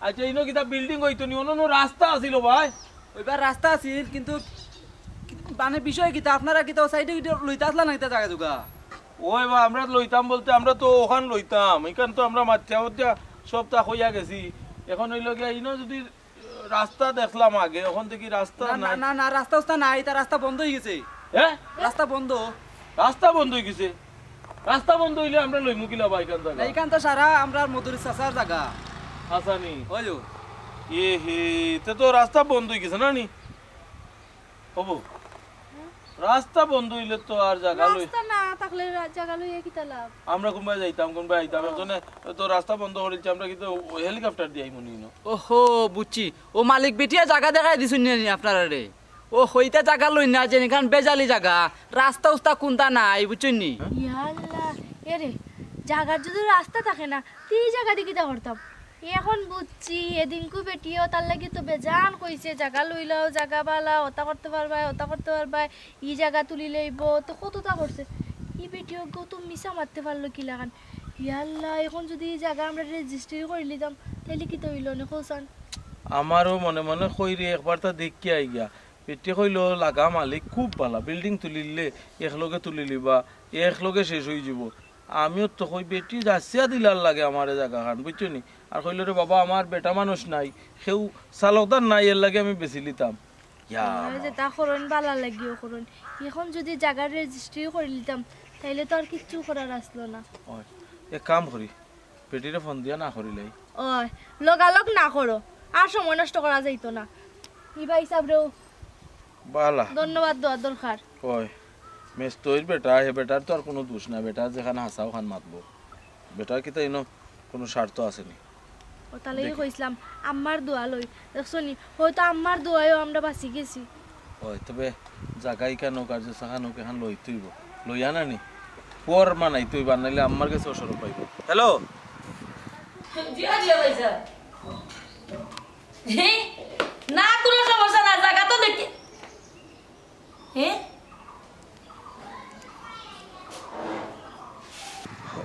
আচ্ছা, ইনো কিতা বিল্ডিং অইতো নি? অনো নু রাস্তা আছিল ভাই। ওইবার রাস্তা আছিল, কিন্তু কি-, মানে বিষয় কিতা, আপনারা কিতা ও সাইডে কিতা লইতা আসলা না কিতা জাগা জুগা? ওই বা, আমরা লইতাম বলতে আমরা তো ওখান লইতাম, ইখান তো আমরা মাতিয়া মাতিয়া সবতা কইয়া গেছি। এখন অইলো গিয়া ইনো যুদি রাস্তা দেখলাম আগে, ওখান থাকি রাস্তা না, না, নাই। না, না, রাস্তা উস্তা নাই, ইতা রাস্তা বন্ধ অই গেছে। হ্যাঁ? রাস্তা বন্ধ। রাস্তা বন্ধ অই গেছে? রাস্তা বন্ধ অইলে আমরা লইমু কিলা বা ইখান জাগা? না, ইখান তো সারা আমরার মদুরি চাচার জাগা। আচ্ছা নি? ওই ও। এ হে, তে তো রাস্তা বন্ধ অই গেছে না নি? হবো। রাস্তা বন্ধ অইলে তো আর জাগা লই রাস্তা না থাকলে রা-, জাগা লইয়া কিতা লাভ? আমরা কুনবায় যাইতাম, কুনবায় আইতাম? ও। একজনে তো রাস্তা বন্ধ করিলছে, আমরা কিন্তু হেলিকপ্টার দিয়া আইমু নি ইনো। ওহো, বুঝছি। ও মালিক বেটিয়ে জাগা দেখাই দিছইন নি আপনারারে? ও হইতে জাগা লই না, যেখান বেজালি জাগা, রাস্তা উস্তা কুন্তা নাই, বুঝছইন নি? ইয়াল্লা, এরে, জাগার যদি রাস্তা থাকে না, তে ই জাগা দি কিতা করতাম? এখন বুঝছি, এদিনকু বেটিয়ে তার লাগি তো বেজান কইছে, "জাগা লইলাও, জাগা বালা, ওটা করতে পারবায়, ওটা করতে পারবায়, ই জাগা তুলি লইব", তো কতটা করছে। ই বেটিয়ে গো তো মিছা মারতে পারলো কি লাগান। ইয়াল্লা, এখন যদি ই জাগা আমরা রেজিস্ট্রি করি লিতাম, তাইলে কিতা অইলো নে, কও চাইন? আমারও মনে মনে কই রে, একবার তা দেখি আইগা। বেটি কইলো, "লাগা মালিক খুব বালা, বিল্ডিং তুলিলে একলগে তুলি লিবা, একলগে শেষ অই যিবো।" আমিও তো কই, "বেটি যাচিয়া দিলার লাগে আমারে জাগাখান, বুঝছো নি?" আর কইলো, "রে বাবা, আমার বেটা মানুষ নাই, কেউ চালকদার নাই, এর লাগি আমি বেচি লিতাম।" ইয়া ওই যে মা। তা করইন বালা লাগিও করইন। এখন যদি জাগার রেজিস্ট্রি করি লিতাম, তাইলে তো আর কিচ্ছু করার আসলো না। ওই, এক কাম করি, বেটিরে ফোন দিয়া না করিলাই। ওই, লগালগ না করো, আর সময় নষ্ট করা যাইতো না। ই ভাই সাহেব রেও বালা। ধন্যবাদ দেওয়ার দরকার। ওই, মেস্তইর বেটা, হে বেটার তো আর কুনু দোষ নাই, বেটা যেখান হাছা ওখান মাতবো। বেটার কিতা ইনো কুনু স্বার্থ আছে নি? ও তাহলে ই দেখি। কইছিলাম, আম্মার দোয়া লই। দেখছো নি, হয়তো আম্মার দোয়ায়ও আমরা বাঁচি গেছি। ওই, তবে জাগা ইখান হোক আর যে সাখান হোক, এখান লইতে অইবো। লইয়া না নি? পর মানাইতে অইবো, আর নাইলে আম্মার গেছে অসরম পাইবো। হ্যালো? জি, জি, ভাই স্যার। জি? না, কুনু সমস্যা না, জাগা তো দেখি। হে?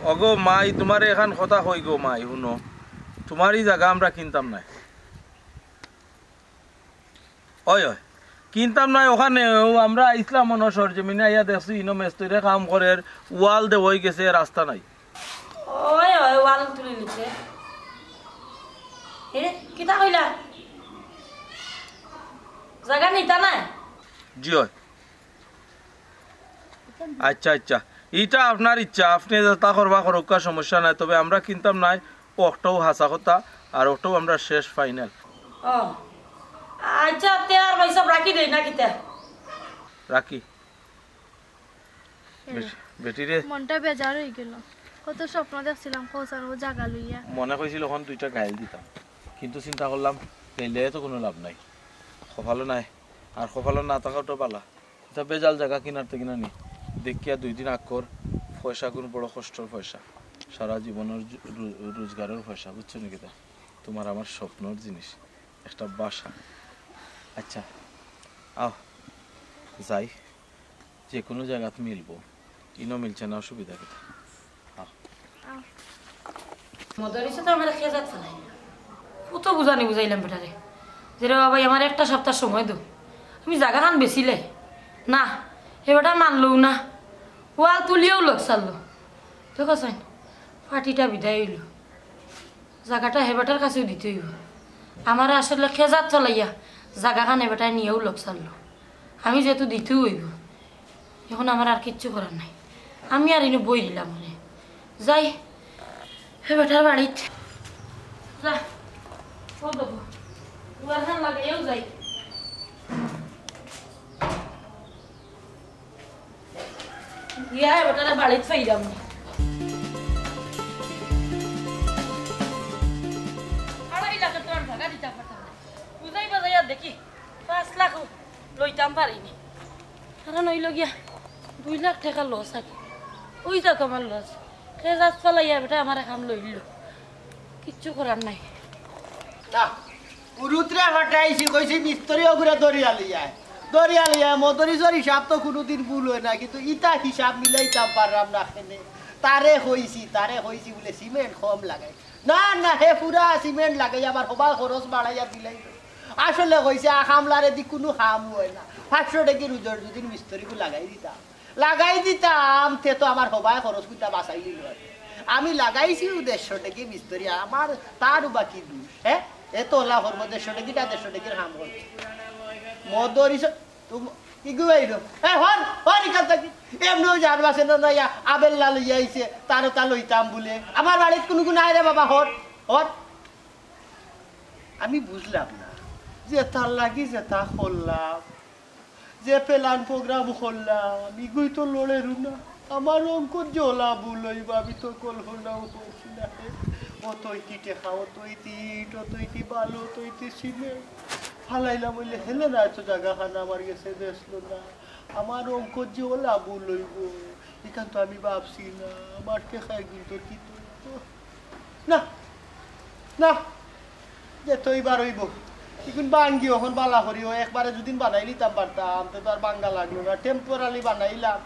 ওগো মাই, তুমারে এখান কথা কই গো মাই, হুনো। তুমার ই জাগা আমরা কিনতাম নায়। ওই, ওই। কিনতাম নায় ওখানে, ও আমরা আইছলাম মনো সরজমিনে আইয়া দেখছি, ইনো মেস্তইরে কাম করের, ওয়াল দেওয়া অই গেছে, রাস্তা নাই। ওই, ওই, ওয়াল তুলি নিছে। এ, কিতা কইলা? জাগা নিতা না? জি অয়। আচ্ছা, আচ্ছা। ইটা আপনার ইচ্ছা, আপনে যেতা করবা করউক্কা, সমস্যা নাই। তবে আমরা কিনতাম নায়, অকটাউ হাছা কথা, আর অকটাউ আমরা শেষ ফাইনাল। ও, আচ্ছা, তে আর ভাই সাহেব রাখি দেই না কিতা? রাখি। বেটি, বেটি রে। মনটা বেজার অই গেল। কত স্বপ্ন দেখছিলাম কও চাইন ও জাগা লইয়া। মনে কইছিল অখন দুইটা গাইল দিতাম, কিন্তু চিন্তা করলাম গাইলে তো কুনু লাভ নাই, কপালো নাই। আর কপালো না থাকাও তো বালা। ইতা বেজাল জাগা কিনার তে কিনা নি, দেখিয়া দুই দিন আগ কর, পয়সাগুন বড় কষ্টর পয়সা, সারা জীবনর রু-, রু-, রোজগারর পয়সা, বুঝছো নি কিতা? তুমার আমার স্বপ্নর জিনিস, একটা বাসা। আচ্ছা, আও, যাই। যে কুনু জাগাত মিলবো, ইনো মিলছে না, অসুবিধা কিতা? আও। আও। মদরিসে তো আমারে খেজাত ফালাই। কত বুঝানি বুঝাইলাম বেটারে, যে রে বাবা, আমারে একটা সপ্তাহ সময় দেও, আমি জাগাখান বেচিলাই। না, হে বেটা মানলউ না, ওয়াল তুলিয়াউ লগ ছাড়লো। দেখো চাইন, পার্টিটা বিদায় অইলো। জাগাটা হে বেটার কাছেউ দিতে অইবো। আমারে আসলে খেজাত ফালাইয়া জাগাখান হে বেটায় নিয়াউ লগ ছাড়লো। আমি যেহেতু দিতেউ অইবো, অখন আমার আর কিচ্ছু করার নাই। আমি আর ইনো বই দিলাম মানে। যাই, হে বেটার বাড়িত। যা, ও দেখো, দুয়ারখান লাগাইয়াউ যাই। গিয়া এবারে বাড়িত ফাইরাম। আড়াই লাখে তো আর জাগা দিতাম পারতাম না। বুঝাই বাজাইয়া দেখি, পাঁচ লাখ লইতাম পারি নি। কারণ অইলো গিয়া, দুই লাখ টেকা লস আগে। অউ যাউক আমার লস। খেজাত ফালাইয়া বেটায় আমারে কাম লইলো। কিচ্ছু করার নাই। না, পুরুতরে ফাটাইছি, কইছি মিস্ত্রি অগুরে ধরিয়া লইয়া আয়। ধরিয়া লইয়া আয়, মদরিসর হিসাব তো কুনুদিন ভুল অয় না, কিন্তু ইতা হিসাব মিলাইতাম পারলাম না কেনে। তারে কইছি, তারে কইছি বুলে সিমেন্ট কম লাগাই। না, না, হে পুরা সিমেন্ট লাগাই, আবার হবায় খরচ বাড়াইয়া দিলাই। আসলে কইছে, আ, কামলারে দি কুনু কাম অয় না। পাঁচশো টেকি রুজর দুদিন মিস্ত্রিগু লাগাই দিতাম। লাগাই দিতাম, তে তো আমার হবায় খরচ কুন্তা বাঁচাইলিলো অয়। আমি লাগাইছি দেড়শো টেকি মিস্ত্রি, আমার তার বাকি দুষ, হে? এত অলা করবো, দেড়শো টেকিটা দেড়শো টেকির কাম করছে। মদরিস, তুমি, ইগু আইলো। এ, হর, হর, ইখান থাকি। এমনেউ জান বাঁচে না, না, ইয়া, আবেল্লা লইয়া আইছে, তারও তা লইতাম বুলে। আমার বাড়িত কুনুগু নাই রে বাবা, হর, হর। আমি বুঝলাম না, যেতার লাগি যেতা করলাম, যে plan program করলাম, ইগুই তো লড়ের না। আমার অঙ্কর জ্বলা ভুল অইবো, আমি তো কল্পনাও করছি না। অত ইতি টেকা, অত ইতি ইট, অত ইতি বালু, অত ইতি সিমেন্ট। ফালাইলাম অইলে হেলে না, এত জাগাখান আমার গেছে বেচলো না। আমার অঙ্কত যে অলা ভুল অইবো, ইখান তো আমি ভাবছি না। আমার টেকা একদিন তোর কি করবো? না, না, যে তো এইবার অইবো। ইগুন ভাঙ্গি অখন বালা করি, ও একবারে যুদি বানাই নিতাম পারতাম, তে তো আর ভাঙ্গা লাগলো না। Temporary বানাইলাম,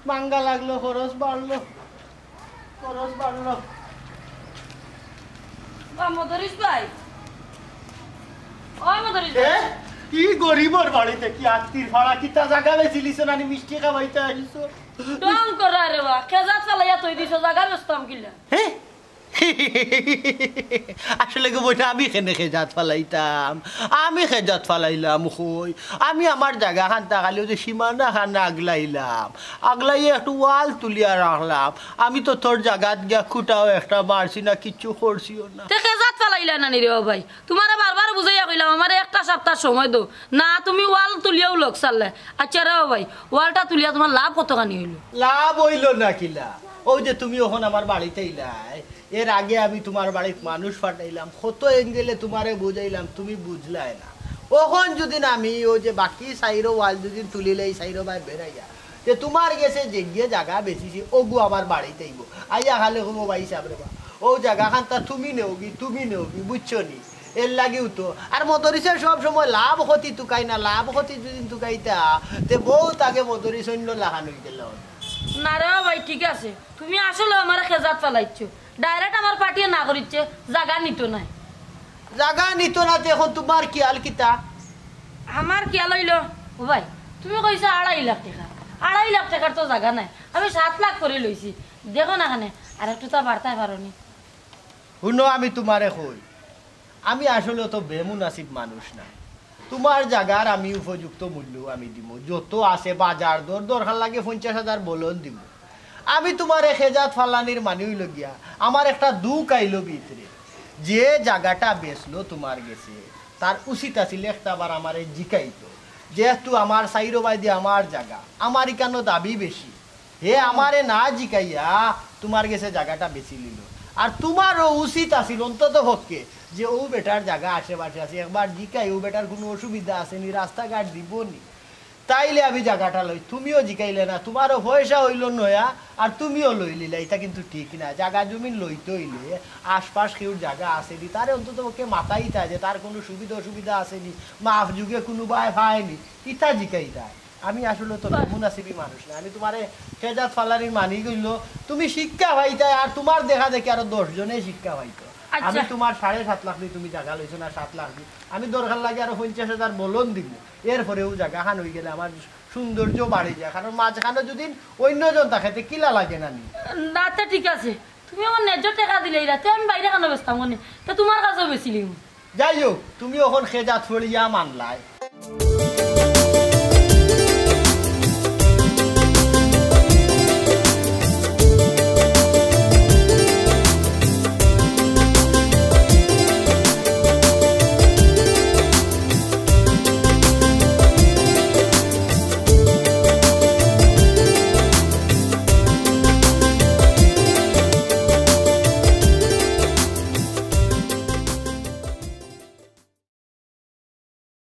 ভাঙ্গা লাগলো, খরচ বাড়লো, খরচ বাড়লো। বা মদরিস ভাই, ও মদরিস ভাই। এ? কি গরিবর বাড়িত কি আত্তির ফাড়া, কিতা জাগা বেচিলিছো নানি মিষ্টি খাওয়াইতা আইছো? ঢং করা রে বা, খেজাত ফালাইয়া থই দিছো, জাগা বেচতাম কিলা? হে? আসলে গো বইন, আমি কেনে খেজাত ফালাইতাম? আমি খেজাত ফালাইলাম কই? আমি আমার জাগাখান তা খালি অউ যে সীমানাখান আগলাইলাম, আগলাইয়া একটু ওয়াল তুলিয়া রাখলাম। আমি তো তোর জাগাত গিয়া খুঁটাও একটা মারছি না, কিচ্ছু করছিও না। তে খেজাত ফালাইলা নানি রে বা ভাই? তুমারে বারবার বুঝাইয়া কইলাম, আমারে একটা সাপ্তার সময় দেও। না, তুমি ওয়াল তুলিয়াউ লগ ছাড়লায়। আচ্ছা রে বা ভাই, ওয়ালটা তুলিয়া তুমার লাভ কতখানি অইলো? লাভ অইলো না কিলা? অউ যে তুমি অখন আমার বাড়িত আইলায়, এর আগে আমি তুমার বাড়িত মানুষ পাঠাইলাম, কত angle-এ তুমারে বুঝাইলাম, তুমি বুঝলায় না। অখন যুদি না আমি অউ যে বাকি চাইরো ওয়াল যুদি তুলিলাই, চাইরো বায় বেড়াইয়া, তে তুমার গেছে যেগিয়ে জাগা বেচিছি, অগু আমার বাড়িত আইবো। আইয়া খালি কইবো, "ভাইসাব রে বা, অউ জাগাখান তা তুমি নেওগি, তুমি নেওগি, বুঝছো নি?" এর লাগিউ তো। আর মদরিসে সব সময় লাভ ক্ষতি তুকাই না, লাভ ক্ষতি যুদি তুকাইতা, তে বউত আগে মদরিস অইন্য লাখান অইগেলো। না রে বা ভাই, ঠিক আছে, তুমি আসলে আমারে খেজাত ফালাইছো। Direct আমার পার্টিয়ে না করিচ্ছে, জাগা নিতো নায়। জাগা নিতো না, তে অখন তুমার খিয়াল কিতা? আমার খিয়াল অইলো, ও ভাই, তুমি কইছো আড়াই লাখ টেকা। আড়াই লাখ টেকার তো জাগা নাই, আমি সাত লাখ করি লইছি। দেখো না কেনে, আর একটু তা বাড়তায় পারো নি? হুনো, আমি তুমারে কই, আমি আসলে অত বেমুনাসিব মানুষ না। তুমার জাগার আমি উপযুক্ত মূল্য আমি দিমু। যত আছে বাজার দর, দরকার লাগে পঞ্চাশ হাজার বলন দিমু। আমি তুমারে খেজাত ফালানির মানি অইলো গিয়া, আমার একটা দুখ আইলো ভিতরে। যে জাগাটা বেচলো তুমার গেছে, তার উচিত আছিল একটা বার আমারে জিকাইতো। যেহেতু আমার চাইরো বায়দি আমার জাগা, আমার ইকানো দাবি বেশি। হে আমারে না জিকাইয়া তুমার গেছে জাগাটা বেচিলিলো। আর তুমারও উচিত আছিল অন্তত পক্ষে যে অউ বেটার জাগা আশেপাশে আছে, একবার জিকাই অউ বেটার কুনু অসুবিধা আছে নি, রাস্তাঘাট দিবো নি, তাইলে আমি জাগাটা লই। তুমিও জিকাইলে না, তুমারও পয়সা অইলো নয়া, আর তুমিও লইলিলা, ইতা কিন্তু ঠিক না। জাগা জমিন লইতে অইলে আশপাশ কেউর জাগা আছে নি, তারে অন্তত পক্ষে মাতাইতা যে তার কুনু সুবিধা অসুবিধা আছে নি, মাফ যুগে কুনুবায় পায় নি, ইতা জিকাইতা। আমি আসলে তো বেমুনাসিবি মানুষ না, আমি তুমারে খেজাত ফালানির মানি অইলো, তুমি শিক্ষা পাইতায়, আর তুমার দেখা দেখি আরো দশ জনে শিক্ষা পাইতো। আচ্ছা। আমি তুমার সাড়ে সাত লাখ দি তুমি জাগা লইছো না, সাত লাখ দি, আমি দরকার লাগে আরো পঞ্চাশ হাজার বলন দিমু। এরপরেউ জাগাখান অইগেলে আমার সৌন্দর্য বাড়ি যায়, কারণ মাঝখানো যুদি অইন্য জন থাকে, তে কিলা লাগে না নি? না, তে ঠিক আছে, তুমি আমার ন্যায্য টেকা দিলাইলা, তে আমি বাইরে কেনে বেচতাম কেনে? তে তুমার কাছেউ বেচিলিমু। যাই হোক, তুমি অখন খেজাত ফড়িয়া মানলায়,